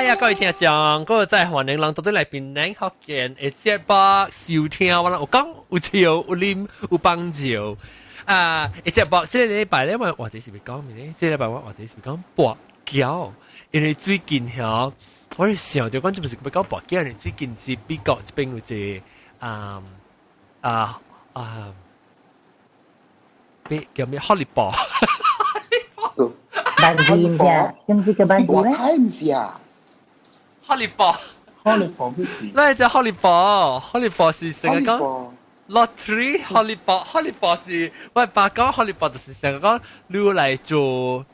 嗨啊，各位聽眾，各位在歡迎人到底來檳城福建的節目收聽，我有講有笑有啉有幫助啊！這節目這個禮拜咧，我話題是欲講咩咧？這個禮拜我話題是欲講跋筊，因為最近吼，我是想著講這毋是欲講跋筊，因為最近是美國這邊有一個啊啊啊，咩叫咩 Holly 波？班機啫，知唔知叫班機我咧？猜毋是啊。 Holly 波， Holly 波咩事？那隻 Holly 波，Holly 波是成日講 lottery Holly 波，Holly 波是我爸講 Holly 波就是成日講你來做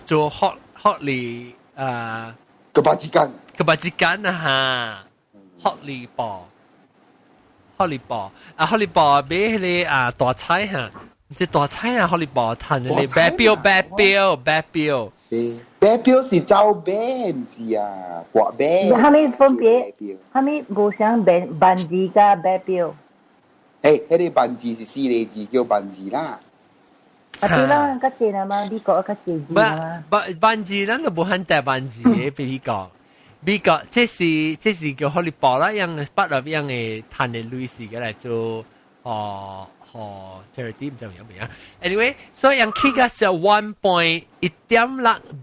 做學學你啊 kebajikan， kebajikan 啊哈，學你波，學你波啊，學你波買彼個啊大彩哈，這大彩啊，學你波趁你白標白標白標。白標是走馬，毋是啊，跋馬。啥物分別？啥物無相班班字佮白標？誒，彼個萬字是四個字叫萬字啦。啊對啦，較濟啦嘛，美國較濟字嘛。不，萬字咱都無罕帶萬字的，比你講，美國這是叫荷里波啦，樣筆入樣的趁的鐳是個來做哦。哦，charity 毋知有沒啊？Anyway，所以人起個是 1.1.6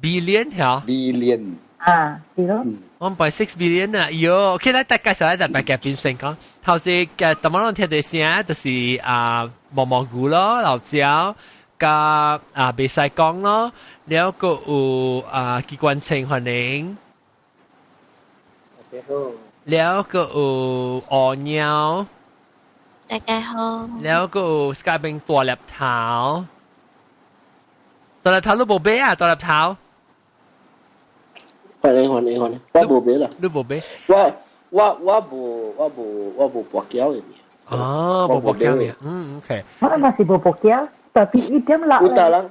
billion 嚇，billion 啊，是咯，1.6 billion 啊，喲，OK 來大家紹一下大家變成講，頭先嘅頭先攏聽到聲就是啊毛毛菇咯，老椒加啊袂使講咯，了閣有啊機關槍歡迎，了閣有烏鳥。大家好。แล้วก็สกายเป็นตัวเล็บเท้าตัวเล็บเท้า你無買啊？大粒頭。歡迎歡迎歡迎，我無買啦。你無買？我無跋筊的命。哦，無跋筊命，嗯，OK。我嘛是無跋筊，特別1.6。有逐人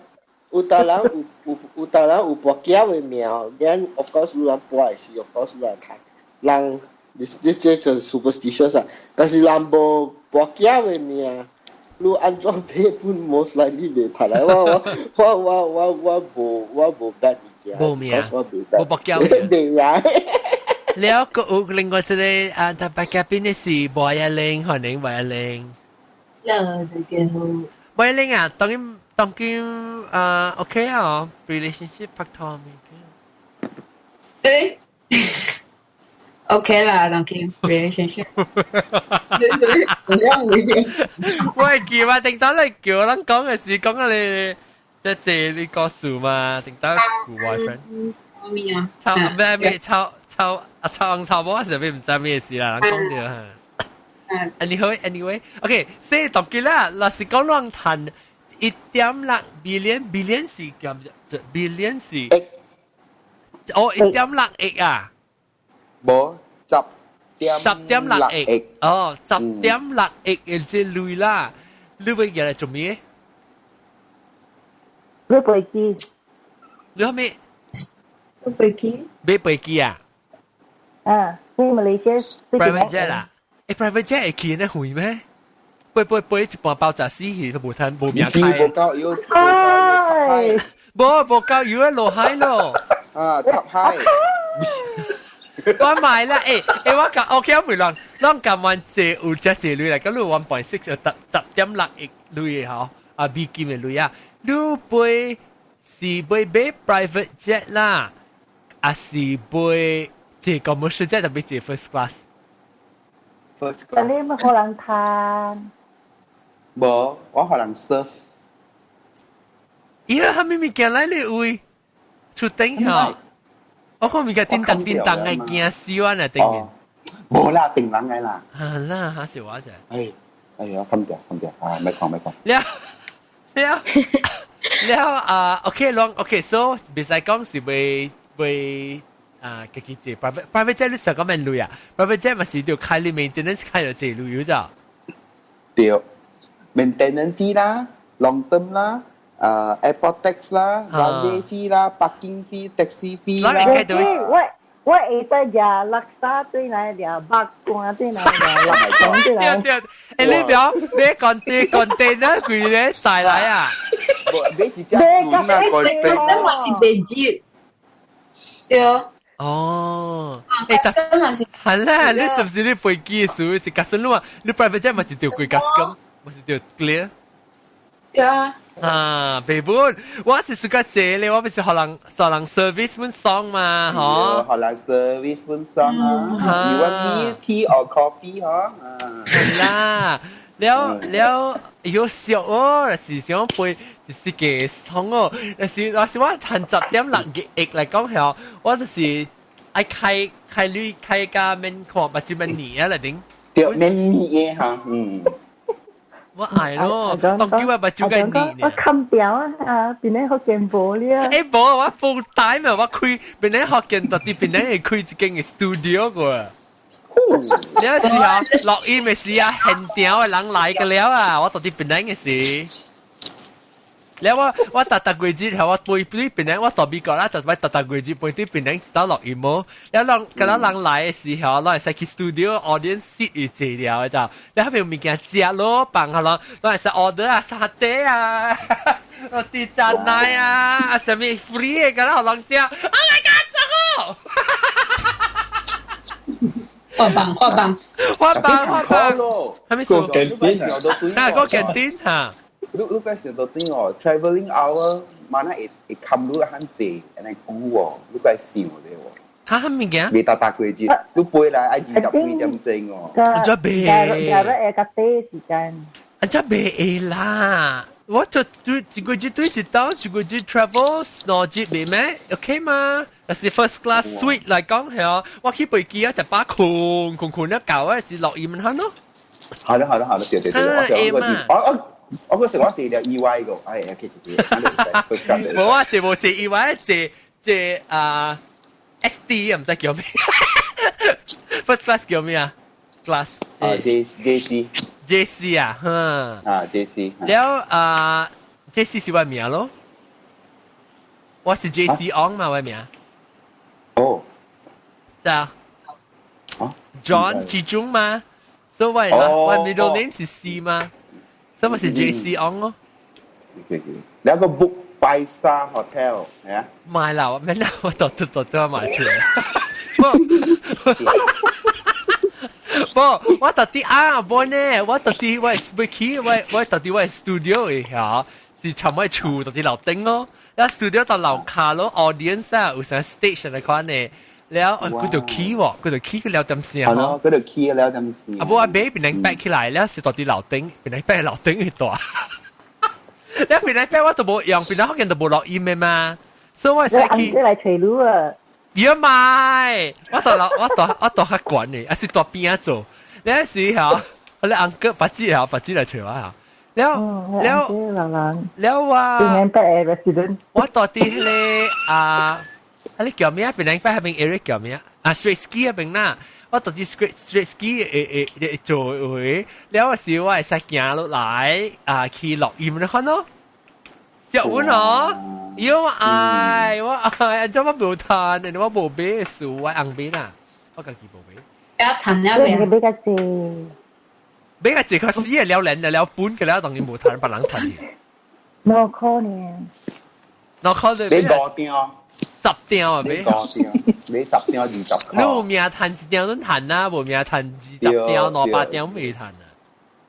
有跋筊的命，then of course 有人跋的是，of course 有人趁。人 this 就是 superstitious 啊，但是人無跋筊的命，你按怎買本 most likely 袂趁來。我無bet 物件，無命，無跋筊。袂贏。了閣有另外一個啊，特別嘉賓的是無一玲，歡迎無一玲。 Hello，大家好。無一玲啊，當今當今啊，OK 啊，relationship 拍拖未？誒，OK 啦，當今 relationship。我會記啊，頂當你叫人講嘅時，講啊你即係你個數嘛，頂當 boyfriend。咩啊？臭咩咩臭臭啊臭紅臭某，是咩毋知咩事啦，人講著哈。Anyway，anyway，OK，所以當今啦，若是講人趁1.6 billion，billion 是咁，billion 是哦1.6億啊？無十點 10.6億，哦，10.6億嘅這鐳啦，你會用來做咩？買飛機。你後面？買飛機？買飛機啊？啊，去馬來西亞。 private jet 啦？誒，private jet 會去那遠咩？飛飛飛一半包食死去，都無趁無命開。無夠油，無夠油插海。無無夠油啊，落海咯。啊，插海。我買啦，欸欸，我講 OK 我回來，攏甘願借有遮濟鐳來，咁你 1.6 10.6億鐳的吼，啊美金的鐳啊，你飛是買買 private jet 啦，還是買坐 commercial jet 特別坐 first class？ First class。你咪可能趁。無，我予人 serve。咦，啥物物件來你位出頂吼？我看物件叮當叮當的，驚死我啦頂面。無啦，定人的啦。啊啦，嚇死我啫！哎，哎呀，冚掉冚掉啊！咪講咪講。了了了啊，OK，攏 OK，so 袂使講是袂袂啊，家己坐 private jet 你實講免鐳啊？private jet 嘛是著開你 maintenance 開著濟鐳有咋？對，maintenance fee 啦，long term 啦。airport tax 啦，runway fee 啦，parking fee、taxi fee 啦。我會得食叻沙對來，食肉乾對來，食肉腸對來。對對，欸，你不要買 container 規個載來啊！買是隻船啊，那嘛是白紙。對。哦，欸，custom 嘛是係啦，你是不是你飛機嘅時是 custom 嘛？你 private jet 嘛是著過 custom，嘛是著 clear。對啊。啊，北本，我是暑假坐咧，我不是予人予人 service 本爽嘛，嗬。予人 service 本爽啊。You want me tea or coffee 嗬？係啦，了了，有笑哦，是想飛就是個爽哦，但是若是我趁10.6億來講係，我就是愛開開鐳開加免看，目睭免年啊嚟頂。對，免年嘅嚇，嗯。我愛咯，當叫我目睭個年。我冚掉啊！啊，邊個福建無咧？欸，無，我 full time 啊！我開檳城福建，到底檳城會開一間嘅 studio 個。你有時候錄音嘅時啊，現場嘅人來個了啊，我到底檳城嘅時。了我我逐逐月節係我飛對檳城，我到美國啦，就擺逐逐月節飛對檳城到錄音無。了人，敢若人來嘅時候，攏會使去 studio audience seat 會坐了就，了彼邊有物件食咯，放下咯，攏會使 order 啊，沙爹啊，啲炸奶啊，啊啥物 free 嘅，敢若予人食。Oh my god，爽哦！發棒發棒發棒發棒，係咪數？個 canteen 啊，個 canteen 嚇。你你嗰時都對哦，travelling hour 嘛那會會冚你很濟，按呢久哦，你該想咧喎。嚇，物件？未達達過節，你飛來愛20幾點鐘哦。按怎袂？假如會較短時間。按怎袂會啦？我就對一個月對一刀，一個月 travel 2日袂咩？OK 嗎？但是 first class suite 來講係哦，我去飛機啊，一把困困困一覺啊，是落雨問咯。好的好的好的，對對對，我想我我我。我嗰時我坐了意外個，哎，OK OK，無啊，坐無坐意外，坐坐啊 SD 啊，毋知叫咩，first class 叫咩啊？Class 啊 J J C J C 啊，哼，啊 J C，了啊 J C 是我名咯，我是 J C Ong 嘛，我名。哦，咋？John 之中嘛，所以我我 middle name 是 C 嘛。所以咪是 J C Ong 咯。你個 book five star hotel 係啊？買啦，我咩啦？我到到到都買出來。不，不，我到底啊，無呢？我到底我係飛我我到底我係 studio 嘅嚇，是尋我厝到底樓頂咯。了 studio 到樓下咯，audience 啊，有成 stage 嚟款呢。了，佢就起喎，佢就起佢了點聲係咯，佢就起了點聲。啊，無我買檳城擺起來了，是到底樓頂，檳城擺樓頂去大。了檳城擺我都無用，檳城福建都無錄音的嘛，所以我會使去。你來揣路啊？要買，我到樓，我到我到較懸的，還是蹛邊仔做。你那時候，我咧 uncle 發子啊，發子來揣我啊。了了了我。檳城擺 resident。我蹛佇彼个啊。啊！你叫咩啊？檳城擺彼邊 area 叫咩啊？啊，Straits Quay 彼邊啦，我蹛佇 Straits Quay 會會會做會，了時我會使行落來啊，去錄音咧，看咯。小阮哦，喲愛我愛，按怎我無趁，我無買書，我紅買啦，我家己無買。不要趁了未？買較濟，買較濟較死嘅了連了本嘅了，當然無趁，別人趁。2箍呢？ 2箍就買五張。10張啊，買五張，買10張20箍。你有命趁一張攏趁啊，無命趁20張200張未趁啊。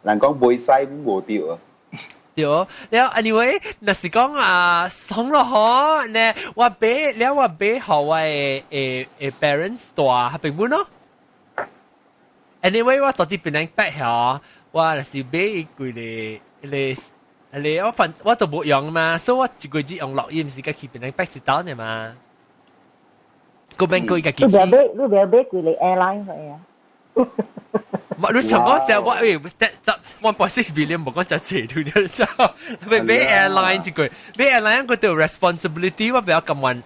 人講袂使無對啊。對，了 anyway，若是講啊，爽咯嗬，呢我買了我買予我的的的 parents 蹛彼邊本咯。Anyway，我蹛佇檳城八嗬，我若是買伊幾个个。你我份我都冇用嘛，所以我一個月用錄音時間去檳城八一刀呢嘛。個邊個家己。你不要買，你不要買幾個 airline 去啊？唔，你想講就我誒，十 1.6 billion 無講就濟對了，就買買 airline 一個，買 airline 個對 responsibility 我比較甘願，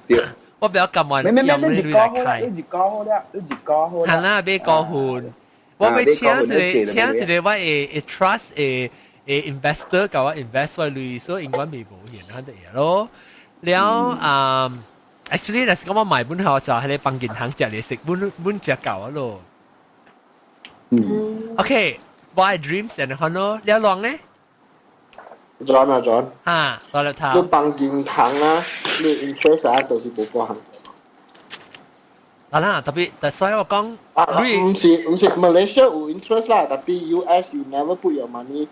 我比較甘願用你來開。你一講好了，你一講好了。係啦，買高分，我欲請一個請一個我會會 trust 會。誒 investor 共我 invest 我鐳，所以永遠袂無現肯定咯。了啊，actually 若是講我買本好就係你幫銀行食利息，本本食夠啊咯。嗯。OK，why dreams and 可咯？了浪呢？John 啊 John。哈，到了頭。你幫銀行啊，你 interest 啊，就是無包含。啊啦，特別，但所以我講，啊，毋是 Malaysia 有 interest 啦，tapi US you never put your money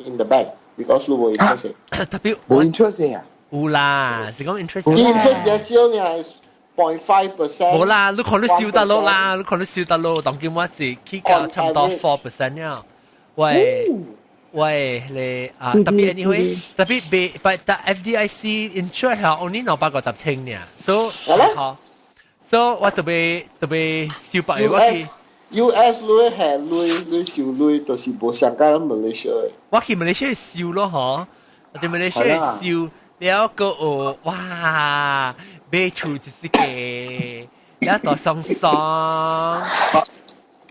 in the bank because 你無 interest。特別無 interest 啊？有啦，是講 interest。 interest 也少呢，0.5%。無啦，你看你收得落啦，你看你收得落，當今我是起到差唔多 4% 了。喂喂，你啊，特別 anyway，特別被 but the FDIC insure 係 only 250千呢，so 好，so 我特別特別收百我去。 US 你係鐳，你收鐳，就是無相干 Malaysia。我去 Malaysia 收咯，嗬，我哋 Malaysia 收了個哦，哇，買厝就是個，了大雙雙。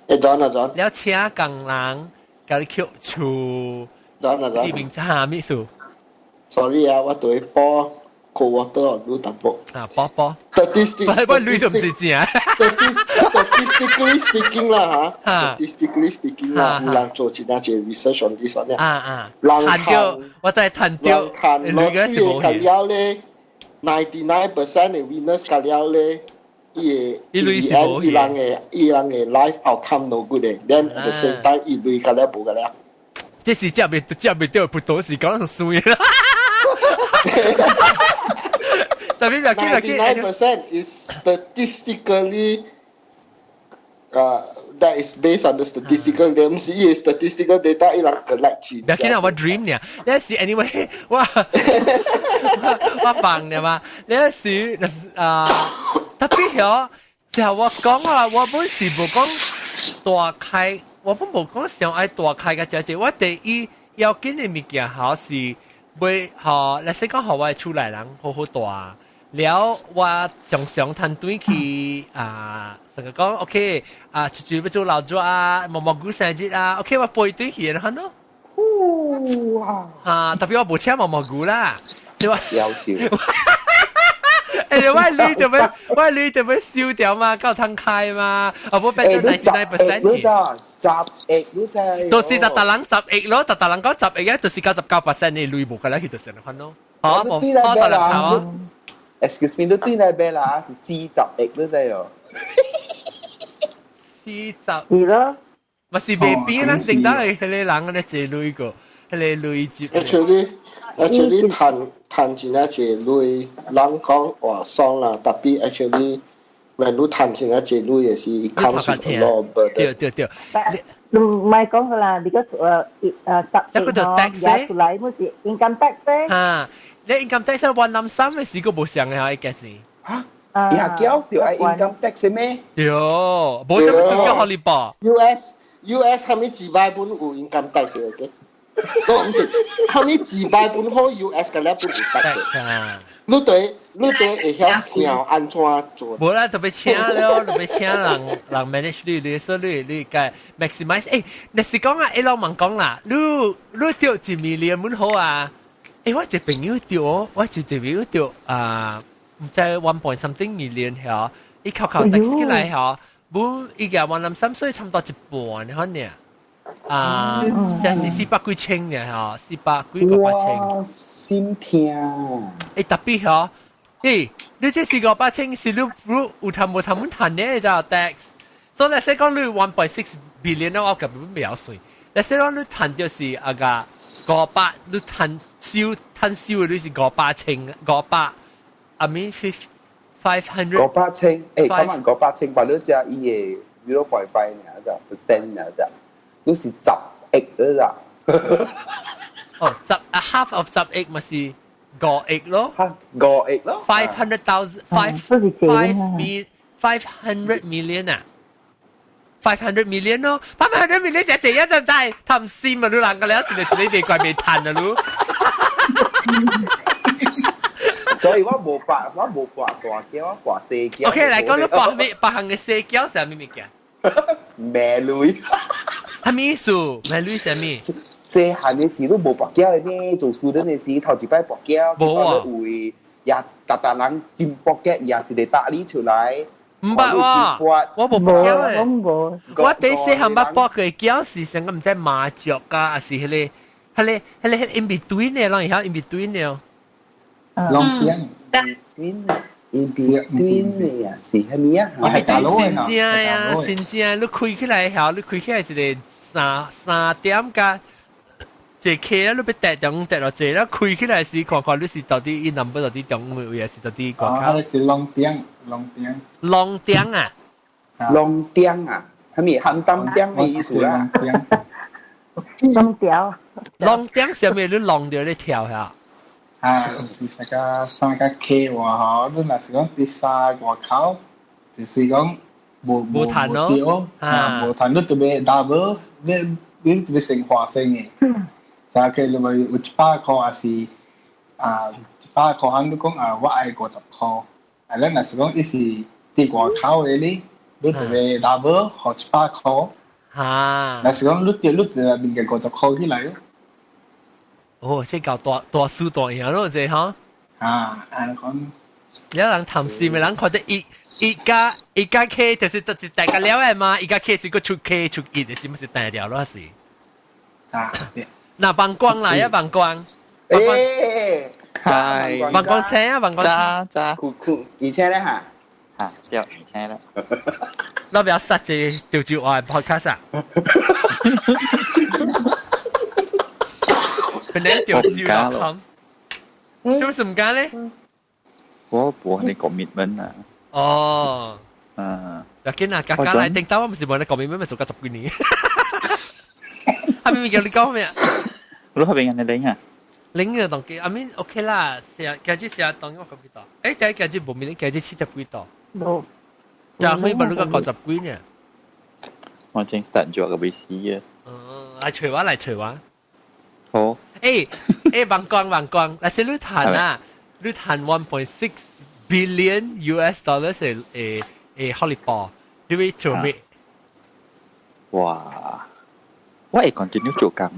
會裝啊裝。了請工人，共你抾厝。裝啊裝。知名啥物事？Sorry 啊，我對波 cold water 你淡薄。啊，波波。 Statistics。我鐳都唔是正。 Statistically speaking 啦嚇，statistically speaking 啦，有人做一啲 research on this one 啊啊，人趁我真係趁掉，人趁攞出嘅了咧，99% 的 winners 個了咧，伊的伊人的伊人的 life outcome no good 的，then at the same time 伊鐳個了無個了。這是食袂掉，葡萄是講酸啦。特別 99% is statistically that is based on the statistical 唔是伊 statistical data 伊人 collect 錢。別緊啊，我 dream 呢，你是 anyway 我放呢嘛，你是啊特別曉，就我講啊，我本是無講大開，我本無講想愛大開個姐姐，我第一要緊的物件好是買，吼，你先講予我的厝內人好好蹛。了，我常常趁轉去啊，成個講 OK 啊，出去欲做老做啊，毛毛菇生日啊，OK，我飛轉去然後咯。哇！啊，特別我無請毛毛菇啦，對吧？有笑。欸，我鐳就欲，我鐳就欲收掉嘛，夠通開嘛，啊，無變做 99% 你知十億，你知？就是逐逐人十億咯，逐逐人講十億啊，就是99% 的鐳無個咧，佢就是咁咯。好，無，好，大家頭啊。 Excuse me，你對那邊啦是40億，你知哦？四十。是咯。嘛是未變啦，淨得係彼個人咧借鐳個，彼個鐳接。 Actually，趁趁真正濟鐳，人講話爽啦，tapi actually，when 你趁真正濟鐳的時，comes with a lot of burden。對對對。唔係講噶啦，你個十億哦，出來冇是 income tax 咧。嚇！你 income tax one lump sum 的時個無相的嚇，應該是。嚇？你下交條係 income tax 咩？對，無什麼叫予你報。 US 蝦米幾百本有 income tax 嘅？都唔是，蝦米幾百本好 US 嘅咧本有 tax。你對會曉想按怎做？無啦，特別請了，特別請人人 manage 你，你所以你該 maximize。欸，你是講啊，一老問講啦，你著1 million 滿好啊？欸，我一個朋友著，我一個朋友著啊，毋知 one point something million 曉，伊扣扣 tax 起來曉，本伊個 one lump sum 所以差唔多一半可能。啊，這是四百幾千呢，嗬，四百幾個百千。心痛。欸，特別嗬，欸，你這四個百千是你有趁無趁滿趁呢？就 tax。所以你說講你 1.6 billion 我根本未曉算。你說講你趁就是啊個五百，你趁收趁收的你是500千五百，I mean 500。五百千，欸，講埋五百千，把你加伊個 0.5 爾咋，percent 爾咋，你是10億啦。哦，十啊 half of 十億咪是5億咯。五億咯。 500,000 five five mi 500 million 啊。500 million 咯，500 million 就這一陣真係貪心啊！你人個了，一個一個未怪未趁啊！你。所以我無跋，我無跋大轎，我跋細轎。 OK，來講你跋咩？跋項的細轎是啥物物件？命鐳。啥物意思？命鐳啥物？細漢的時都無跋轎的呢，做 student 的時頭一擺跋轎，無啊。有位也逐逐人真跋轎，也一個搭你出來。毋捌喎，我無跋轎的。我我第細漢捌跋過轎是成個毋知麻雀啊，還是彼個 in between 的，攏會曉 in between 的。攏變。In between 啊，是係咪啊？ In between 新正啊，新正，你開起來後，你開起來一個三點加一個 K 啊，你欲趯中趯落坐，啦開起來時看看你是到底伊南部到底中位位，還是到底外口？是龍頂，龍頂。龍頂啊！龍頂啊，係咪鹹淡點的意思啦？龍條。龍頂上面你龍掉你跳下。啊，是那個三個 K 話吼，你若是講佇三外口，就是講無無無趁咯，啊，無趁你就欲 double，你就欲成花生的。三個你咪有100箍，還是啊100箍行你講啊，我愛50箍，啊，咱若是講伊是佇外口的哩，你就欲 double 予100箍。啊，若是講你就變個50箍起來咯。哦，這夠大大輸大贏咯，這吼。啊，按講。有人貪心的人看到一加 K 就是大家了的嘛，一加 K 是個出 K 出一的，是毋是大條咯是？啊，對。那幫光來啊，幫光。誒，係。幫光車啊，幫光。揸揸。酷酷，而且咧嚇。嚇，對，而且咧。那不要殺這潮州話 podcast 啊！本來潮州 .com，做咩唔敢咧？我無你 commitment 啊。哦。啊。要緊啊，家家來頂到我唔是無你 commitment，咪做咗十幾年。阿明明叫你講咩？你嗰邊人哋領啊？領啊，當機，阿明 OK 啦，成日今日成日當我幾多？誒，第一今日無明，今日70幾多？冇。就可以把你個50幾呢？我正 start 咗個 VC 啊。哦，來隨我，來隨我。好。誒，王光王光，那是你賺啊？你賺 1.6 billion US dollars 誒福利寶，你會做咩？哇！我會 continue 做工。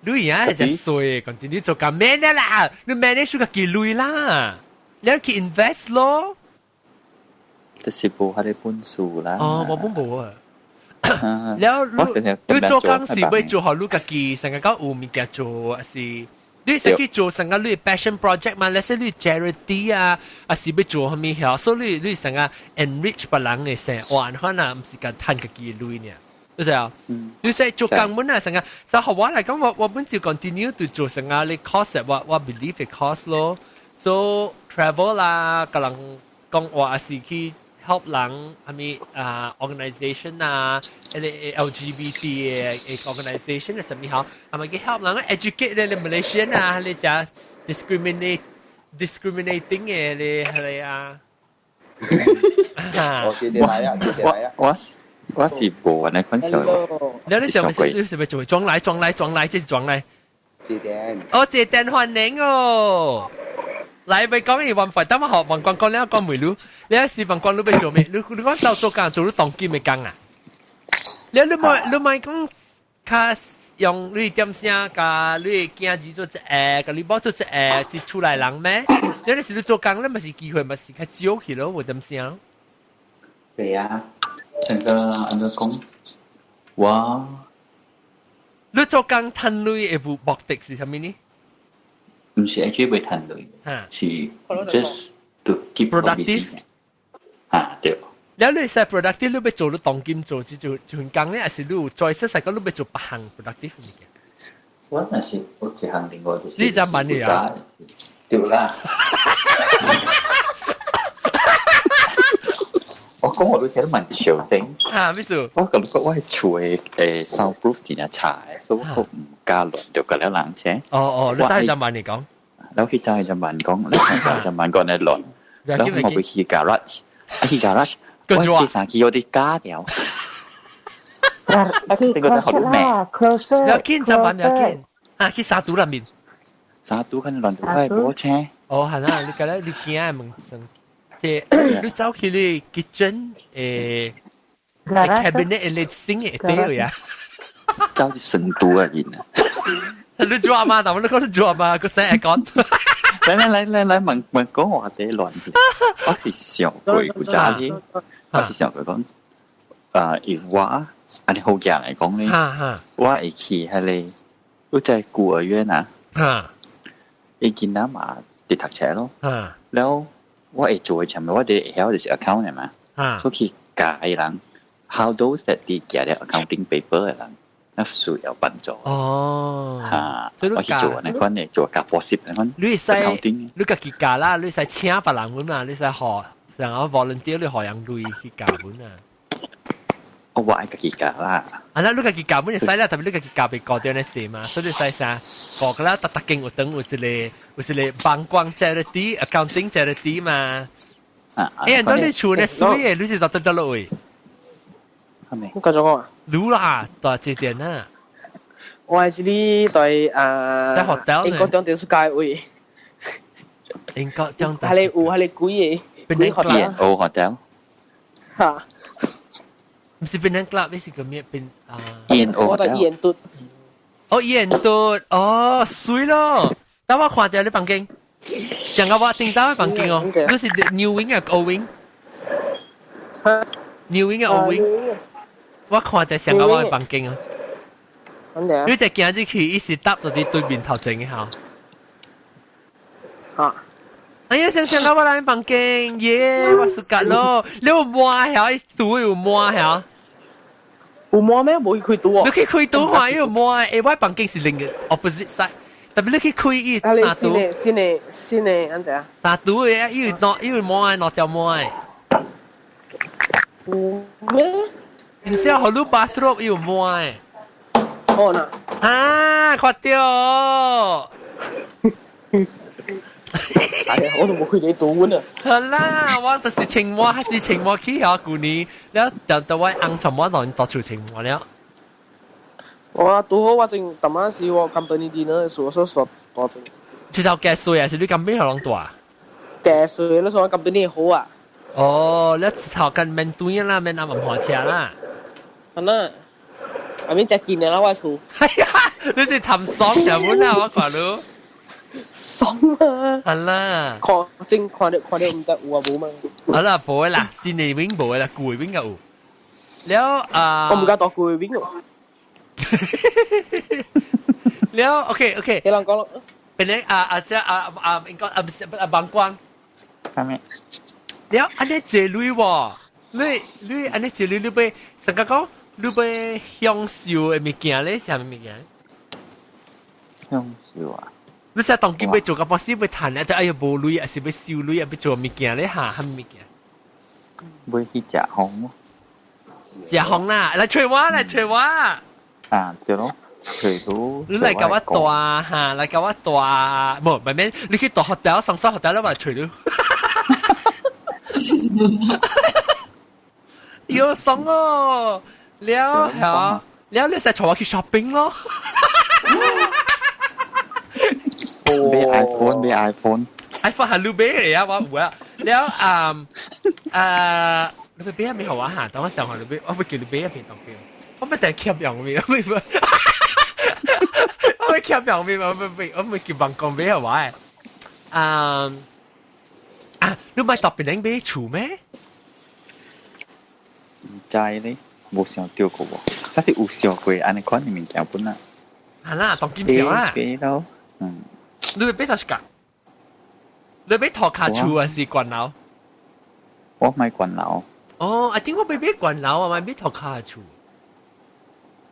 你而家係隻衰，continue 做工咩啦？你 manage 個幾鐳啦？你去 invest 咯。就是無彼个本事啦。哦，我本無啊。了，你做工是欲做予你家己，成個講有物件做，還是你使去做成個你 passion project 嘛？例如你 charity 啊，還是欲做啥物曉？所以你成個 enrich 別人的生活，可能毋是講趁家己鐳呢。你知啊？你使做工本啊，成個，所以我來講，我本就 continue to 做成個你 cause 我 believe 的 cause 咯。So travel 啦，共人講話還是去 help 人，係咪啊 organization 啊，彼个 LGBT 的 organization 的啥物好，係咪去 help 人 educate 咧 Malaysian 啊，你只 discriminating 的咧係啊。我記得來啊，記得來啊。我是無按呢款想。你想你是咪做裝來裝來裝來，這是裝來？這點。哦，這點歡迎哦。來，欲講伊萬塊，等我學王光講了講袂嚕，你是王光你欲做咩？你講到做工做你當金的工啊？你莫講較用你點聲，共你囝兒做一個，共你某做一個，是厝內人咩？你是你做工，你嘛是機會嘛是較少去咯，無點聲。對啊，成個按怎講，我你做工趁鐳的目的是啥物呢？毋是 actually 欲趁鐳，是 just to keep productive。啊對。了你使 productive，你欲做你當今做這就就工咧，還是你有再說實講你欲做別項 productive 物件？我若是有一項另外就是，你怎問你啊？對啦。我講我都聽得蠻小聲。啊，咩事？我感覺我厝的soundproof 真正差的，所以我毋敢亂著共了人聽。哦哦，你走去怎問你講？我去走去就問講，你走去就問講你亂，然後我欲去 garage，啊去 garage，我第三期有啲假掉。啊，呢個真係好命。不要緊，就問不要緊。啊，去沙都那邊。沙都肯亂著開無車。哦，係啦，你覺得你驚問生？即你走去你 kitchen cabinet 你新的對呀？走去成都啊，人啊！你做阿媽，但我你講你做阿媽，個聲會講。來來來來來，問問講話這亂。我是想過古早啲，我是想過講，啊，如我按呢好鏡來講咧，我會去彼个，我在孤兒院啊，伊囡仔嘛佇讀冊咯，了。我會做嘅前面，我哋會曉就是 account 嘅嘛，所以教人 how those that 啲寄咧 accounting paper 嘅人，那需要幫助。哦，嚇，我去做呢款嘅做教補習呢款。你使你家己教啦，你使請別人本啊，你使學，然後 volunteer 你學人類去教本啊。我愛家己教啦。啊，那你家己教本就使啦，特別你家己教袂過掉呢濟嘛，所以你使啥？個個啦，逐逐間有等有一個幫光 charity accounting charity 嘛。啊，欸，當你厝呢水嘅，你是到得得落位？係咪？我繼續講啊。滷啦，大這點啊。我係呢對啊，在 hotel 英國中電視街位。英國中係你有係你幾個？幾個？O hotel。嚇！唔是 Penang Club，你是個咩？變啊？E N O 我在 E N 嘟。哦，E N 嘟，哦，水咯。等我看下你房間，上個我訂到嘅房間哦，你是 New Wing 啊，Old Wing？New Wing 啊，Old Wing？我看下上個我嘅房間哦。你只行入去，伊是搭到佇對面頭前嘅吼。嚇！哎呀，想想到我來房間，耶！我 suka 咯，你有摸曉？伊肚有摸曉？有摸咩？無去開肚哦。你去開肚看，伊有摸。欸，我房間是另個 opposite side，特別你去開伊三肚。新的新的新的，按怎啊？三肚的，伊有兩，伊有摸的，兩條摸的。有咩？唔是啊，予你 bathrobe 伊有摸的。哦呐。啊，看到。哎呀，我都冇開你肚啊！好啦，我就是穿襪，還是穿襪去啊？舊年了，就就我紅從我當到處穿襪了。我拄好我正淡仔時我 company dinner 時，我說說大陣。這頭加稅啊，是你咁邊可能大？加稅，你說我 company 好啊？哦，你一頭跟免對啦，免啱唔換車啦。係啦，阿邊只見啦，我厝。係啊，你是貪爽就本啦，我看你。爽啊！係啦，看正看到看到唔知有啊無嘛？好啦，無啦，新的 wing 無啦，舊的 wing 有。了啊，我唔敢到舊的 wing 哦。了，OK OK。你人講咯，本來啊啊這啊啊應該啊唔是啊膀胱。係咪？了，按呢借鐳喎，你你按呢借鐳，你欲成個講，你欲享受的物件咧，啥物物件？享受啊！你成當今欲做個 boss 欲趁咧，就哎呀無鐳，還是欲收鐳，啊欲做物件咧嚇，啥物件？欲去食風。食風啦，來揣我，來揣我。啊，對咯，揣到。你來共我蹛哈，來共我蹛，無，唔免，你去蹛 hotel，上上 hotel 你來揣你。喲，爽哦！了後，了你使帶我去 shopping 咯。買 iPhone，買 iPhone。 iPhone 係你買嘅啊，我有啊。了啊啊，你買啊未好啊嚇？等我想下你買，我會叫你買一片當邊。我咪等欠用面，我咪我咪欠用面，我咪我咪叫辦公買好話。啊啊，你咪特別領買厝咩？唔知咧，無想到過喎。但是有想過按呢款的物件本啊。係啦，當金小啦。買到，嗯。你買多少個？你買塗跤厝還是懸樓？我買懸樓。哦，I think 我欲買懸樓啊，欲買塗跤厝。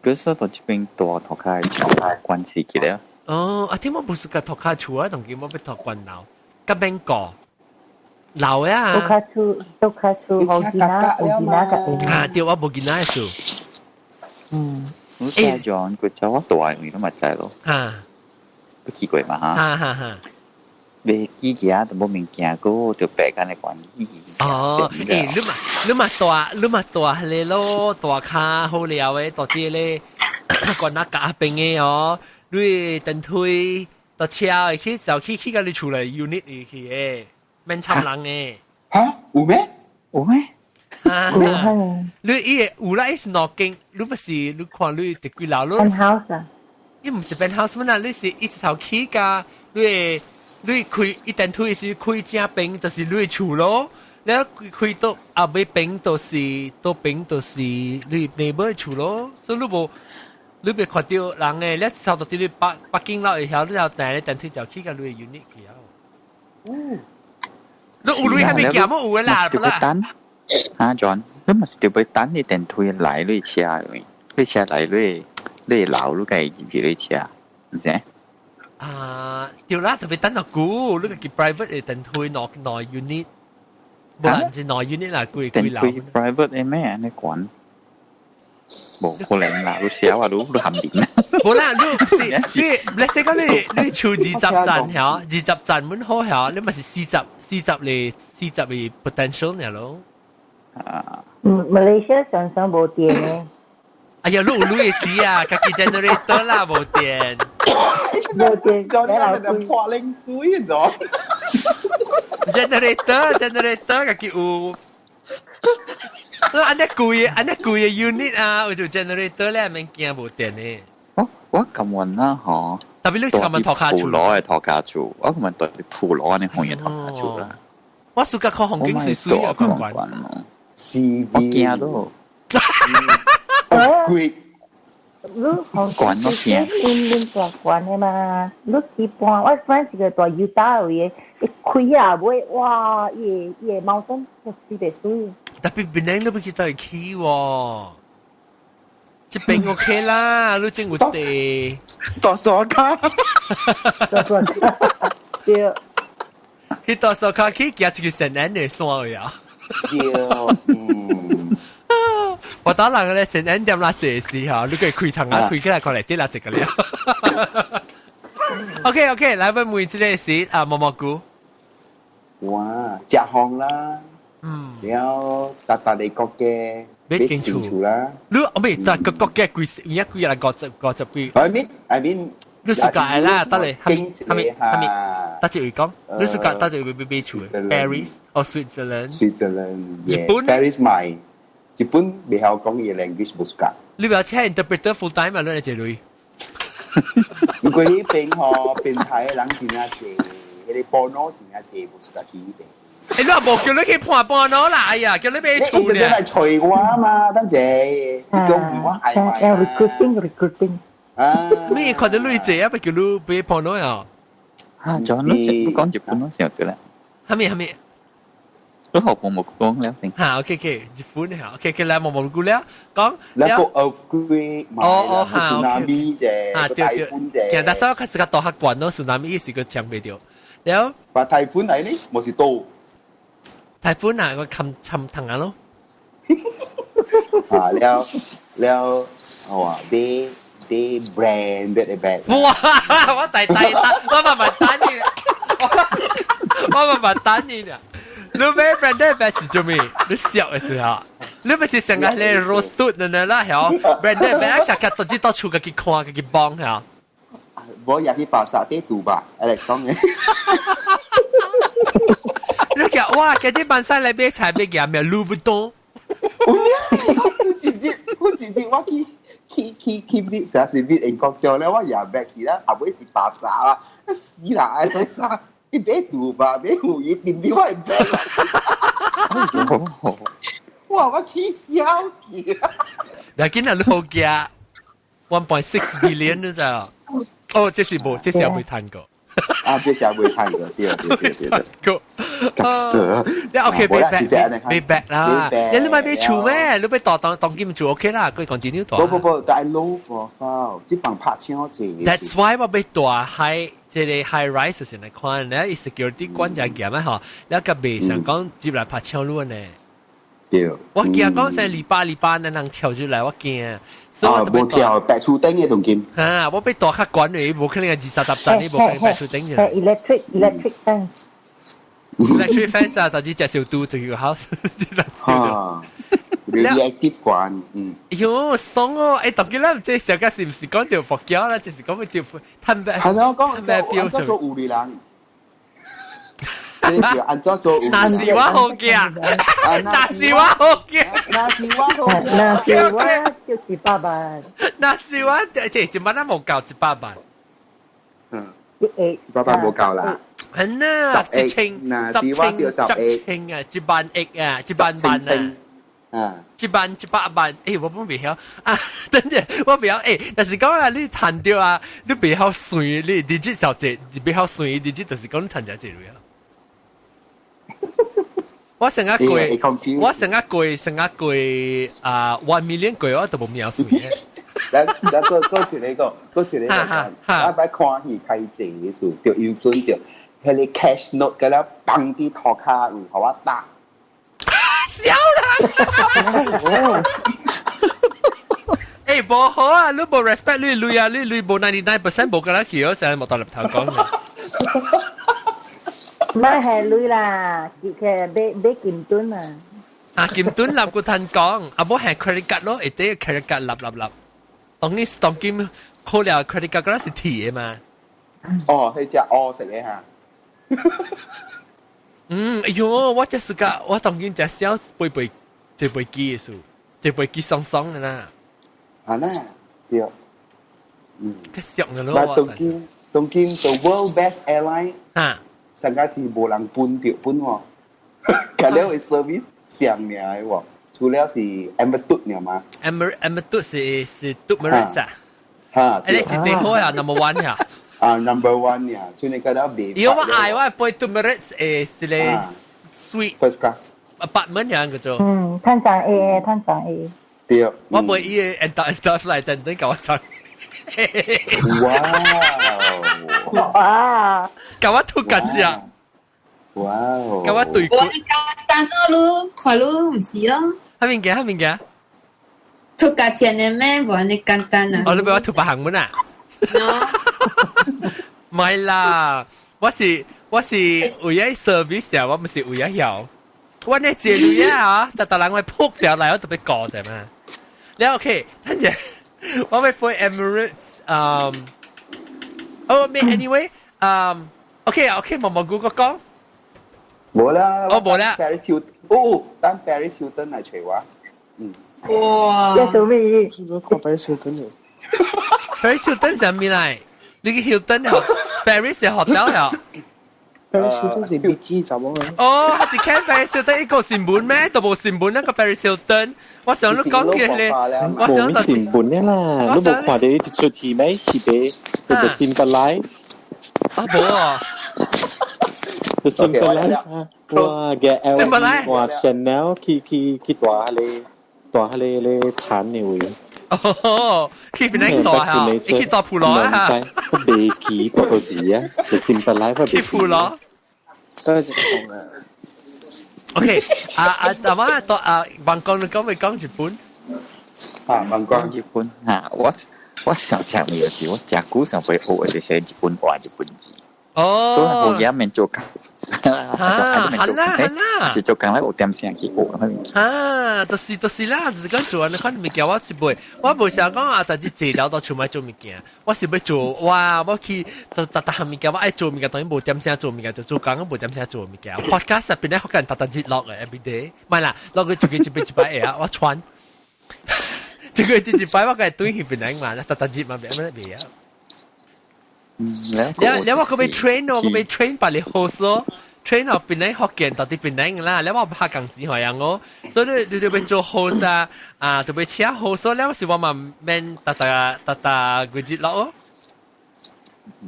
佢說到這邊大塗跤厝關係起來。哦，I think 我不是個塗跤厝啊，當今我欲塗懸樓，佮免過樓呀。塗跤厝，塗跤厝，好囡仔，有囡仔個。啊，對，我無囡仔的事。嗯。我寫咗佢叫我大，你都嘛知咯。啊。不奇怪嘛哈。哈哈哈。袂記記都無物件，閣就白間的關係。哦，欸，你嘛你嘛蹛你嘛蹛彼个咯，蹛跤好料的，蹛這个關那夾邊的哦，你電梯搭車會去就去去到你厝內 unit 裡去的，免插人的。哈？有咩？有咩？啊！你伊個有啦，伊是兩間，你不是你看你佇幾樓？ penthouse 啊？伊毋是 penthouse 嘛？你是一頭起價，你會。你開一電梯是開正邊，就是你厝咯。你開到後尾邊，就是倒邊，就是你 neighbor 厝咯。所以你無，你袂看著人的，你差不多佇你北北京樓會曉，你就訂咧電梯就去到你的 unit 去啊。嗯，你你有鐳還沒行冇有啦，不啦。等啊，John，你咪是著欲等你電梯來你車，你車來你你樓你計入去你車，毋是？啊，對啦，特別等到久，你個叫 private 嘅電梯內內 unit，無啦，毋是內 unit 啦，幾幾樓。電梯 private 嘅咩？你管？無可能啦，你寫話你你含面。無啦，你是你，let's say 講你你厝20層曉，20層滿好曉，你咪是四十嚟四十嘅 potential 呢咯。啊，嗯，馬來西亞常常無電嘅。哎呀，你有鐳嘅時啊，家己 generator 啦，無電。無電，就你係破冷水咗。 generator generator 家己有。按呢貴按呢貴嘅 unit 啊，有做 generator 咧，免驚無電嘅。我我咁運啦，嗬。特別你琴日托卡厝。鋪攞嘅托卡厝，我咁問對鋪攞你紅嘢托卡厝啦。我暑假看風景水水啊，關關。是，我驚咯。貴。你關我驚。恁恁大關的嘛？你一般我反正是個大油大位的，一開啊尾，哇！伊個伊個貓身就水袂水。特別檳城你不去到去喎，這邊 OK 啦，你真有地。大傻卡。大傻卡。對。去大傻卡去行一個神安的山呀。對，嗯。我打人咧神安點啦這時候，你可以開窗啊，開起來看來啲啦這個了。OK OK，來問問這個是啊，毛毛菇。哇，食風啦。然後達達你國嘅買間厝啦。你我未達個國家幾而家幾啊五十五十幾。 I mean 你暑假啦，得嚟，係咪係咪係咪？得一位講，你暑假得一位買買厝？Paris 哦，Switzerland。 Switzerland。日本。 Paris 買，日本未曉講伊 language 無暑假。你不要請 interpreter full time 啊？你嚟這類。如果彼邊吼變態的人真正濟，彼個波諾真正濟，無暑假去彼邊。欸，你也無叫你去盤盤喏啦，哎呀，叫你買厝呢。你來揣我嘛，等者，你講我愛買。 Recruiting recruiting。啊！咩看到你濟啊，不叫你買盤喏啊？啊，仲你你講日本嗰時候對啦。係咪係咪？你學過冇講了先。嚇，OK OK，日本嚇，OK OK，來毛毛菇了，講。那個 earthquake 哦哦嚇，tsunami 啫，啊對對，其實但係我較自家大較慣咯，tsunami 是個講袂著。了。話颱風嚟呢，無是多。颱風啊，我冚冚藤啊咯。啊了了，哇！啲啲 branded bag。哇！我在在等，我慢慢等你，我慢慢等你呢。你買 branded bag 是做咩？你笑的時候，你不是成日咧 roast 的啦，曉 branded bag 大家都知到厝家己看，家己幫曉。我也去巴剎啲賭吧，Alex 講嘅。你講哇，今日班山來買菜買件咩 Louis Vuitton。有影，我直接我直接我去去去去買啥是買英國叫咧，我也買去啦，後尾是巴剎啦，死啦，安尼啥？伊買賭吧，買有伊定啲我會買。哇！我起笑去。嗱，今日你好驚，1.6 billion 你知啊？哦，這是無，這是未談過。啊，這是未談過，對對對對對。過。夾 OK，買 bag 買 bag 啦。你買買厝咩？你買大當當金厝 OK 啦，佢講真了大。不不不，但係 low profile，這房拍槍濟。 That's why 我欲住 high 這個 high rise 先來看，你 security 管真嚴啊吼，你個袂想講入來拍槍路呢。對。我驚講成禮拜禮拜，那人跳出來，我驚。啊，無跳白厝頂嘅當金。啊，我欲住較懸的，無可能二三十層，你無可能白厝頂嘅。 Electric fence。 Electric fence 啊，就只隻小嘟就叫 house，啊，reactive 關，嗯。喲，爽哦！欸，當今咱這小個是毋是講著佛教啦？就是講著探咩？係咯，講做按做有利人。這叫按怎做？那是我好驚，那是我好驚，那是我好驚，那是我就100萬。那是我這一萬咱無夠100萬。嗯，一百萬無夠啦。係啊，一千、十千、十千啊，1萬億啊，1萬萬啊。啊！一萬100萬，欸，我本袂曉啊！等陣我袂曉，欸，但是講啊，你趁著啊，你袂曉算，你 digit 小姐，你袂曉算，digit 就是講你趁誠濟鐳啊。我成日過，我成日過，成日過啊 1 million 過我都無描述嘅。咱咱個個一個個一個，我擺看戲開靜嘅時，就有準著，彼個 cash note 個了放佇塗跤位，予我打。笑啦！欸，無好啊！你無 respect 你鐳啊，你鐳無 99% 無敢若去，我成日無大入頭講嘅。唔係鐳啦，佢買買金盾啊。啊，金盾立個趁講，啊無係 credit card 咯，會得 credit card 立立立。當你當今扣了 credit card 嗰是鐵的嘛？哦，彼隻烏色的哈。嗯，哎喲，我這是個，我當今隻小背背坐飛機的時，坐飛機爽爽的啦。啊那，對。嗯。較俗的咯。但當今當今 the world best airline 啊，上個是無人分著分喎，佮了的 service 上名的喎，除了是 Emirates 爾嘛。 Emirates 是是 Emirates 啊。哈。欸，你是最好啊，number one 呀。啊，number one 呀，所以你覺得袂。因為我愛我飛 Emirates 誒是咧 suite first class apartment 樣叫做。嗯，攤上 A，攤上 A。對。我袂伊個 enter enter flight 等等共我唱。哇！哇！共我吐緊只。哇！共我對。我簡單咯，你看你毋是咯。啥物件？啥物件？吐價錢的咩？無按呢簡單啊！哦，你俾我吐別項門啊？唔係啦，我是為咗 service 啊，我唔是為咗曉。我呢借鐳啊，就逐人會撲掉來，我特別過啫嘛。你 OK，等陣我會飛 Emirates，嗯，哦，咩？Anyway，嗯，OK OK，毛毛菇個講。無啦，哦無啦。 Paris Hilton，哦，等 Paris Hilton 來揣我。嗯。哇！這做咩？是不是看 Paris Hilton 的？Paris Hilton 啥物來？你去 Hilton 學 Paris 學 hotel 了？ Paris Hilton 是 B G 怎麼？哦，一間 Paris Hilton 一個新聞咩？都無新聞那個 Paris Hilton，我想你講嘅咧，我想無新聞的啦，你無看到一出戲咩？是個叫做 Simple Life。啊，無啊。 The Simple Life 哇嘅 L 哇 Chanel 去去去大彼個大彼個咧產的位。哦，去邊個大啊？你去大普羅啊？我未記嗰個字啊，The Simple Life 去普羅。都係講啊。 OK，啊啊，阿媽到啊，王光你講未講日本？啊，王光日本嚇，我我想食物就是我食久想欲學的就是日本話、日本字。哦，所以我也免做工。啊，好啦好啦，是做工咧，有點聲去學那啊，就是就是啦，就是講做你看物件我是袂，我無想講啊，但是治療到厝買做物件，我是欲做哇，我去就逐逐項物件，我愛做物件，當然無點聲做物件，就做工無點聲做物件。Podcast 入邊咧，可能逐逐日錄嘅 every day，唔係啦，錄佢一個一擺一擺下，我傳，這個一一擺我個對去邊嚟嘛，逐逐日嘛，別咩別啊。你你我可欲 train 我可欲 train 把你 host 咯，train 到邊嚟福建到底邊嚟啦，你我拍工錢好樣我，所以你你就欲做 host 啊，啊就欲請 host，你我是我嘛免逐逐逐逐幾日落哦。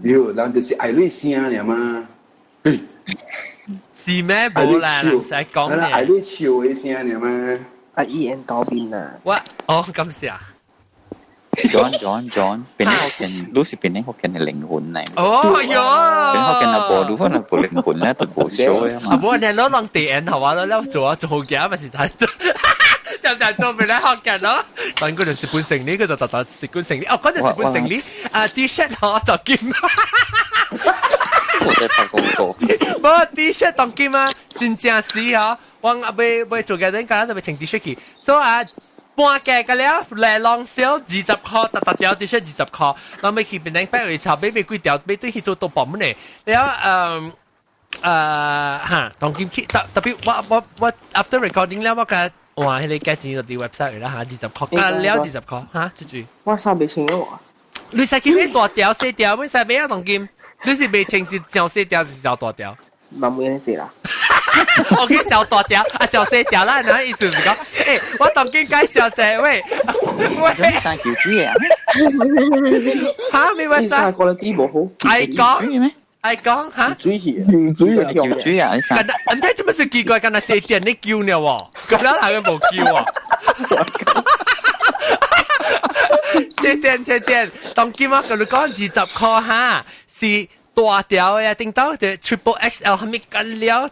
喲，人就是愛你聲爾嘛。是咩？無啦，唔使講嘅。愛你笑的聲爾嘛。啊，伊緣多面啊。我哦，感謝。 John John John，檳城福建，你是檳城福建的靈魂嚟。哦喲，檳城福建啊，無，你可能無靈魂咧，就無笑嘅嘛。啊，無你攞人地緣係嘛？你做啊做好嘅，咪是睇做，就就做檳城福建咯。但嗰陣日本成呢，佢就特特日本成呢。哦，嗰陣日本成呢，啊 T-shirt 我就兼。我在拍廣告。無 T-shirt 當兼啊，真正是哦。我啊欲欲做嘅陣間就欲穿 T-shirt 去，所以啊。半價個了，來浪銷20塊，逐逐條 T-shirt 20塊，然後欲去檳城百位炒買買幾條，買對去做多薄麼呢？了嗯嚇，當今去特特別我我我 after recording 了，我共換彼個價錢就佇 website 啦嚇，20塊，加了20塊嚇，就住。我衫袂穿我。你使去買大條細條，你使買啊當今？你是袂穿是上細條是上大條？嘛冇呢隻啦。 OK，小大條啊，小細條啦，然後意思是講，欸，我當今介紹者，喂，喂，三球水啊？嚇，咩話衫？quality 無好。愛講，愛講嚇，水去，游水啊，游水啊！近唔知做乜事奇怪，近日借電你叫呢喎，咁樣係佢冇叫啊。這電這電，當今我同你講20塊哈，是大條嘅，頂到就 Triple XL 係咪緊了？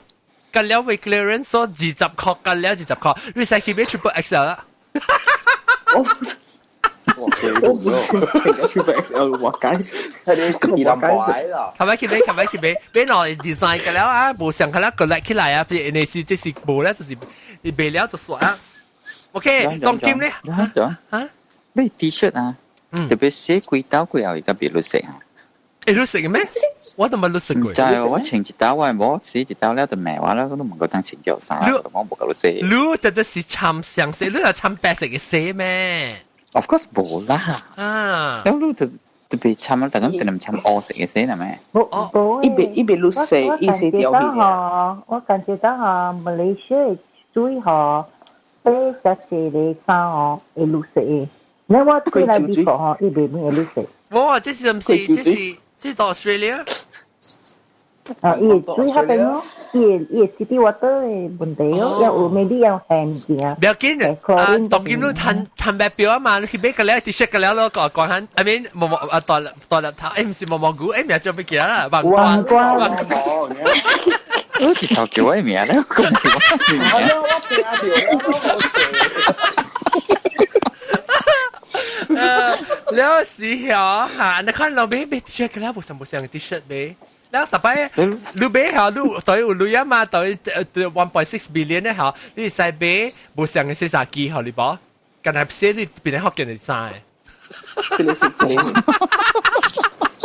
緊了為 clearance 所20塊緊了20塊，你使去買 Triple XL 啦。我唔識 Triple XL 話解，係你是人擺啦。係咪去買？係咪去買？買落 design 嘅了啊，無上下啦，collect 起來啊，譬如你是這是無咧，就是你賣了就算啊。OK，當今咧嚇，咩 T-shirt 啊？特別寫幾刀幾後而家別綠色啊？會綠色嘅咩？我都冇綠色過。就係我穿一刀我冇洗一刀了就賣完啦，我都唔夠當穿件衫，我冇夠綠色。你這就是參上色，你係參白色嘅色咩？ Of course 冇啦。啊！咁你就特別參啊，就咁可能參烏色嘅色係咪？冇，一邊綠色，一色掉去。我感覺到哈，馬來西亞水吼，白色嘅衫哦，會綠色嘅。你我過來美國吼，伊袂會綠色。哇！這是唔是？這是這是 Australia？啊，伊會水較邊咯，伊會 city water 的問題咯，要有 maybe 要限定。不要緊啊！當今你趁趁白表啊嘛，你去買個了 T-shirt 個了咯，個講緊，I mean 毛毛啊，大大粒頭，誒唔是毛毛菇，誒名叫咩叫啦？黃瓜，黃瓜。我一頭叫我名咧，講叫我名。我聽到了，了時候嚇，你看老買買 T-shirt 個了，無上無上 T-shirt 買。แล้วต่อไปลูเบ้เหรอลูต่อยอุลุยมาต่อย1.6 billion 咧嚇，你使買無上嘅洗衫機好你無？近來寫你變成福建的衫。這個是真。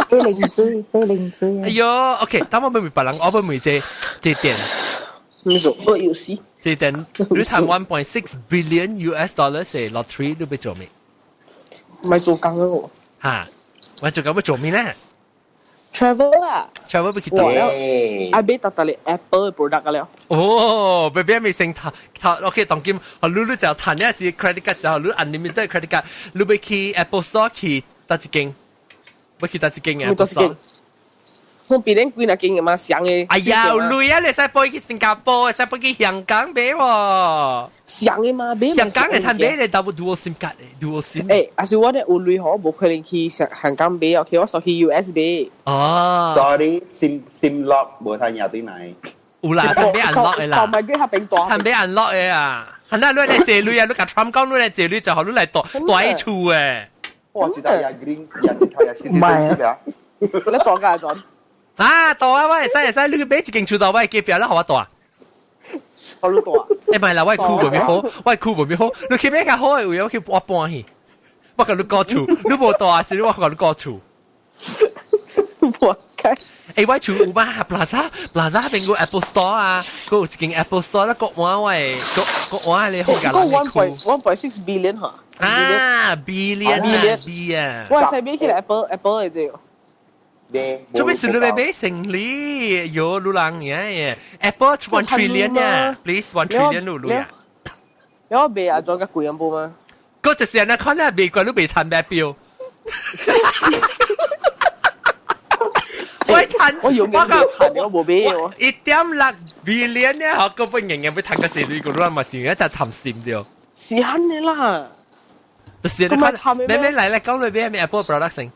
四零水，四零水。哎呦，OK，等我問問別人，我問問這這點。你說我有事。這點你談1.6 billion US dollars 嘅 lottery 你要做咩？咪做工咯。嚇，我做工要做咩咧？ travel 啦，travel 不去到了，I 買特特哩 Apple product 了。哦，別別咪成頭頭，OK，當今，你你就談一是 credit card 就你 unlimited credit card，你要去 Apple Store 去佗一間，要去佗一間 Apple Store。我別人幾若間嘅嘛，上嘅。哎呀，有鐳啊！你使飛去新加坡，使飛去香港買喎。上嘅嘛，買。香港嘅趁買咧，double dual SIM 卡嘅，dual SIM。誒，還是我咧有鐳嗬，無可能去香港買，OK，我煞去 US 買。哦。 Sorry，SIM lock 無通贏對來。有啦，趁買 unlock 嘅啦。買幾下變大。趁買 unlock 嘅啊！係啦，你來借鐳啊！你共 Trump 講你來借鐳就予你來大大一厝誒。哇！一頭也 green，也一頭也 citizenship 啊！你大家陣。啊，大啊！我會使會使，你去買一間厝度，我會隔壁啦，予我蹛。予你蹛。欸，唔係啦，我區無咪好，我區無咪好，你去買較好的位，我去我搬去。我共你顧厝，你無蹛時，我共你顧厝。我開。欸，我厝有嘛？Plaza Plaza 邊個 Apple Store 啊？閣有一間 Apple Store 啦，閣換我的，閣閣換你好價啦。1.6 billion 嚇。啊，billion 啊，B 啊。我係買起來 Apple Apple 的這個。做咩事你要買成理？有路人嘅 Apple 1 trillion 啊，please 1 trillion 路路呀。有我買啊，做個貴一步嗎？嗰就是人看咧，美國都未趁白表。我趁，我用嘅趁，我冇買喎。1.6 billion 咧，我根本仍然要趁個四類個，你嘛是一隻貪心掉。是肯嘅啦。就是你看，咩咩嚟嚟講裏邊咩 Apple product 先？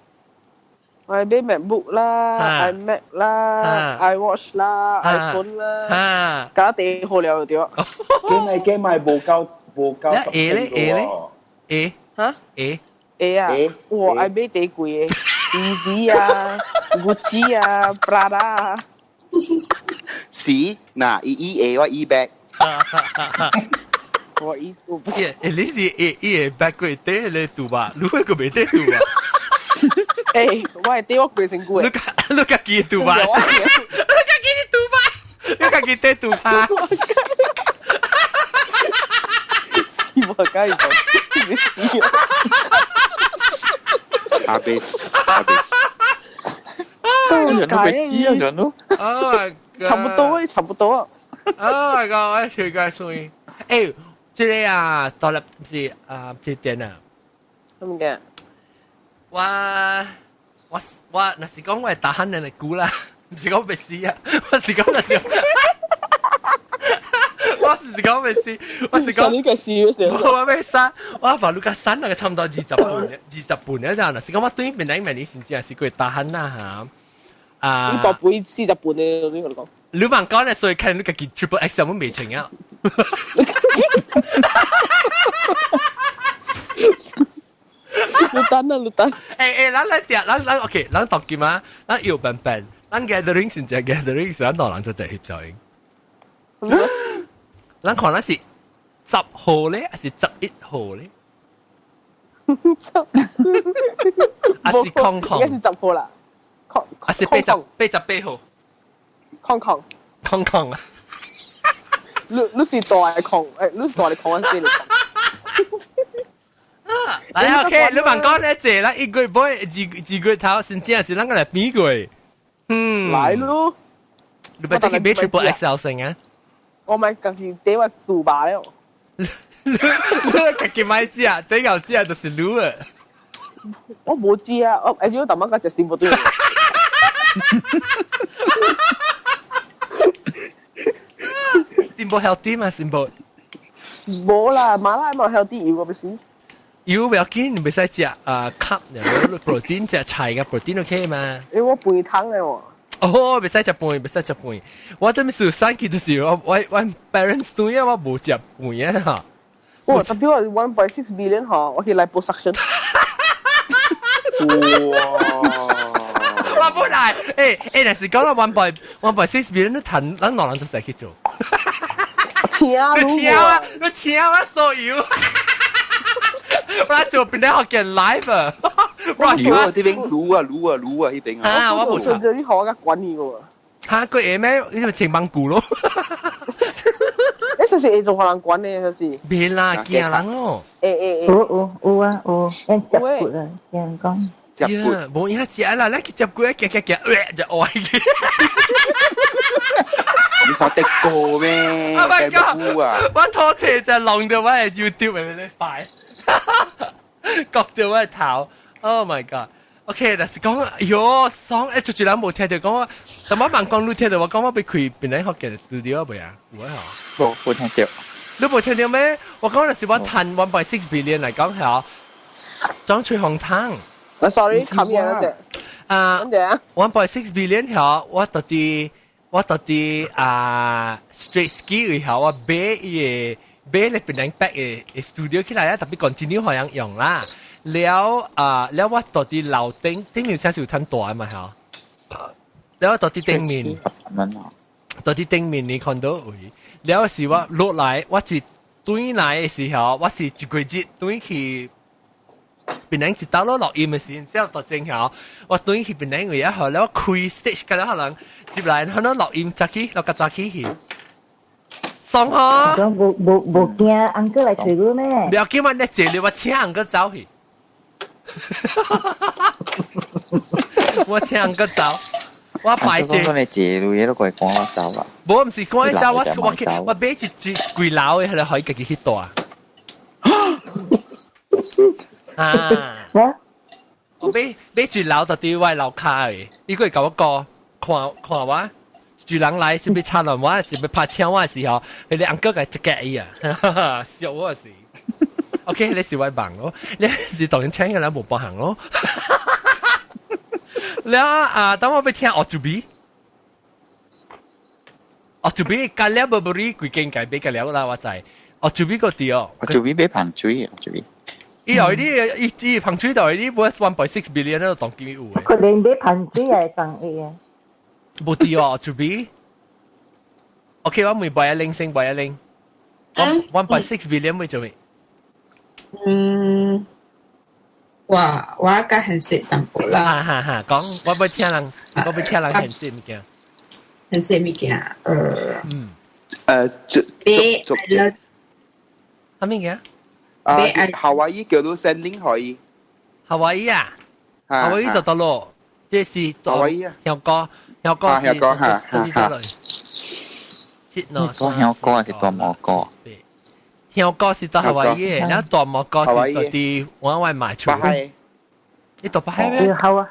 我買 MacBook 啦、iMac 啦、iWatch 啦、iPhone 啦，搞地好了就對。幾買幾買無夠無夠 A 咧 A 咧 A 嚇 A A 啊！哇！愛買地貴嘅，Yeezy 啊、Gucci 啊、Prada 啊。是嗱，伊 E A 我 E back。我 E 我不是，你是 A E back 過底咧賭吧？你會個未底賭啊？欸，我係底我規身軀。你家己賭吧？你家己賭吧？你家己底賭吧？是我介意講，你死啊！阿比斯，阿比斯，人都被死啊，人都。差不多，差不多。 Oh my god！我隨介衰。欸，這個啊，到了是啊，這點啊。什麼嘅？我我我，若是講我會打鼾人的久啦。唔是講欲死啊，我是講那時，我是講欲死，我是講你個死嘅時候，我欲殺，我把你個刪那個差唔多20半，20半嗰陣，是講我對面兩面你先知是過大漢啦嚇。啊！你大杯40半嘅，我同你講。你問講咧，所以看你家己 Triple X 有冇未成啊？你等啊，你等。咱來點，咱 OK，咱讀金啊，咱搖笨笨，咱 gathering 先只 gathering 是咱兩人就在翕相。咱看咱是10號咧，還是11號咧？十，還是空空？應該是10號啦。還是88號？空空。空空啊！你是大嘅空，你是大嘅空，還是細嘅空？來 OK，你問講咧，坐啦，一個月尾二月頭，甚至係咱個來比過。嗯，來咯。你咪得去買 Triple XL 先啊？我咪家己底我賭吧了。你家己買食，底後食就是你啊。我無食啊，我而且我淡仔個食先無對。先無 healthy 嘛，先無。無啦，麻辣嘛 healthy 油我不是。油不要緊，你袂使食啊，卡，然後 protein 食菜嘅 protein OK 嘛？因為我肥湯嘅喎。哦，袂使食飯，袂使食飯。我這邊是三期就是我 parents 對啊，我無食飯啊嚇。哇！特別我 1.6 billion 嗬，我去 liposuction。哇！我本來若是講到 1.6 billion，你趁咱兩人就使去做。請啊！你請啊！你請我所有。我做邊啲學嘅 live 啊！我呢邊滷啊滷啊滷啊呢邊啊！我冇錯。你學我管你個。嚇！佢會咩？你咪清網固咯。你就是會做予人管的，就是。別啦，驚人哦。有啊有，咱接骨啊，聽講。接骨。無影食啦，咱去接骨，夾夾夾，就愛去。你想得過咩？ Oh my god！我拖地就弄到我的 YouTube 裡面快。割掉我的頭 ，Oh my god！OK，但是講，哎喲，爽！就是人無聽到講我，但我問講你聽到我講我欲開檳榔福建 studio 未啊？有啊？無聽到。你無聽到咩？我講的是我趁 1.6 billion 來講係裝吹紅糖。啊，sorry，冚嘢嗰隻。啊，1.6 billion 係我到底啊 straight ski 以後我買伊個。買咧檳榔 back 嘅 studio 起來啊，特別 continue 可以用啦。了啊，了我到底樓頂頂面先是有攤大嘛嚇。了我到底頂面，到底頂面你看到位。了是我落來，我是轉來的時候，我是一個月轉去檳榔一道落錄音的時，之後到正後，我轉去檳榔位啊，後了我開 stage 個了可能入來，可能錄音早起，落較早起去。爽吼！講無驚翁哥來揣你咩？不要緊，我你坐你我請翁哥走去。我請翁哥走，我擺坐。講你坐你都過來趕我走啦。無，毋是趕你走，我買一一幾樓的，彼個可以家己去住。啊！我買一樓就佇我樓跤的，伊閣會共我講，看看我。住人來是欲插亂我，是欲拍槍我的時候，彼個翁哥共一夾伊啊，笑我是。OK，你是我夢咯，你是當然請個人無幫行咯。了啊，當我欲聽奧祖比，奧祖比隔了無無你規間界買隔了啦，我知。奧祖比個對哦，奧祖比買芳水，奧祖比。伊後你伊芳水就你買 1.6 billion 都當今有的。可能買芳水也會當伊啊。無對哦，就比。OK，我問白一零先，白一零。1.6 billion 會做咩？嗯，我較現實淡薄啦。哈哈哈，講我欲聽人，我欲聽人現實物件。現實物件，嗯。做做做。啥物件？啊，夏威夷叫做森林可以。夏威夷啊？夏威夷就得咯，這是夏威夷啊。香港。香港是，香港嚇嚇。講香港還是大蘑菇？香港是到夏威夷，然後大蘑菇是到啲往外賣出。你到北海咩？好啊，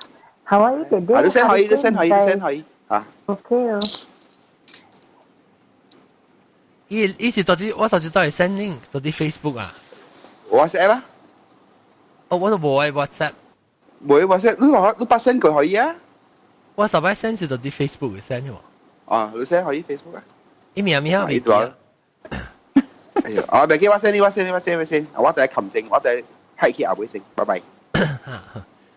夏威夷點點。啊，你先可以，你先可以，你先可以。啊。 OK 哦。伊伊是到底我到底都係 send link 到底 Facebook 啊？ WhatsApp 啊？哦，我都冇愛 WhatsApp。冇 WhatsApp，你話你把 send 過可以啊？我十擺 send 是到底 Facebook 嘅 send 喎。啊，你 send 可以 Facebook 啊？伊名咩啊？未記。哎呦，啊，未記我 send 你，我 send 你，我 send 我 send，我等下擒正，我等下去後尾先，拜拜。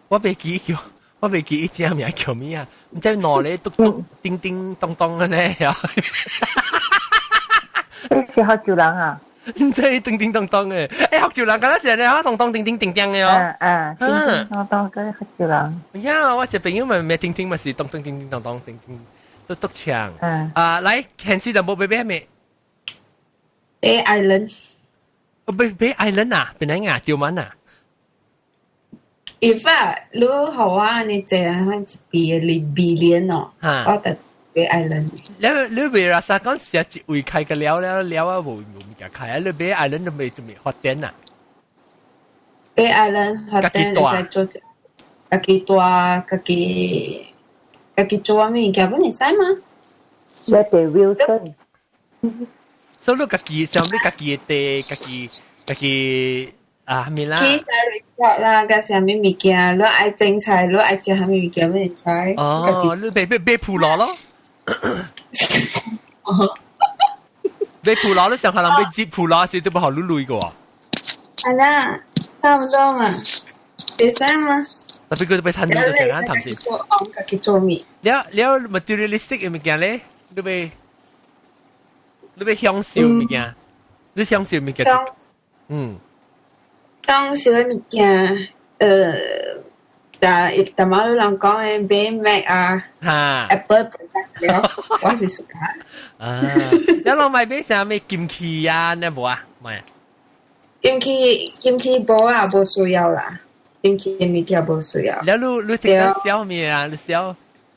我未記叫，我未記伊隻名叫咩啊？唔知攞咧篤篤叮叮當當嘅咧，你是福州人啊？唔知叮叮當當嘅，欸，福州人敢若是咧，當當叮叮叮叮嘅哦。嗯嗯，叮叮當當嗰啲福州人。呀，我一朋友咪咩叮叮咪是當當叮叮當當叮叮，都篤唱。嗯。啊，來，顯示就冇買買咩？買 island。買買 island 啊？邊個啊？丟มัน啊？ In fact，你好啊，你這樣一邊 billion 哦，我得買 island。你你未啦？啥講是一位開個了了了啊，無無物件開啊！你買 island 都未就未發展啊？買 island 發展會使做，家己大，家己家己做物件，本會使嗎？你係 Wilson。所以你家己，像你家己的地，家己家己啊，咩啦？去晒 resort 啦，加啥物物件，你愛整菜，你愛食啥物物件，會使。哦，你買買買菠蘿咯。買菠蘿，你上下人買接菠蘿時都不好滷滷個。係啦，差唔多嘛，會使嗎？特別佢都被趁就成日談先。做按家己做麵。了了 materialistic 嘅物件咧，你欲你欲享受物件，你享受物件，嗯。享受嘅物件，但但馬有人講嘅買 Mac 啊，Apple product 我是屬啊，你攞買買啥物金器啊？你無啊？買啊？金器金器無啊，無需要啦。金器物件無需要。了你你識得銷咩啊？你銷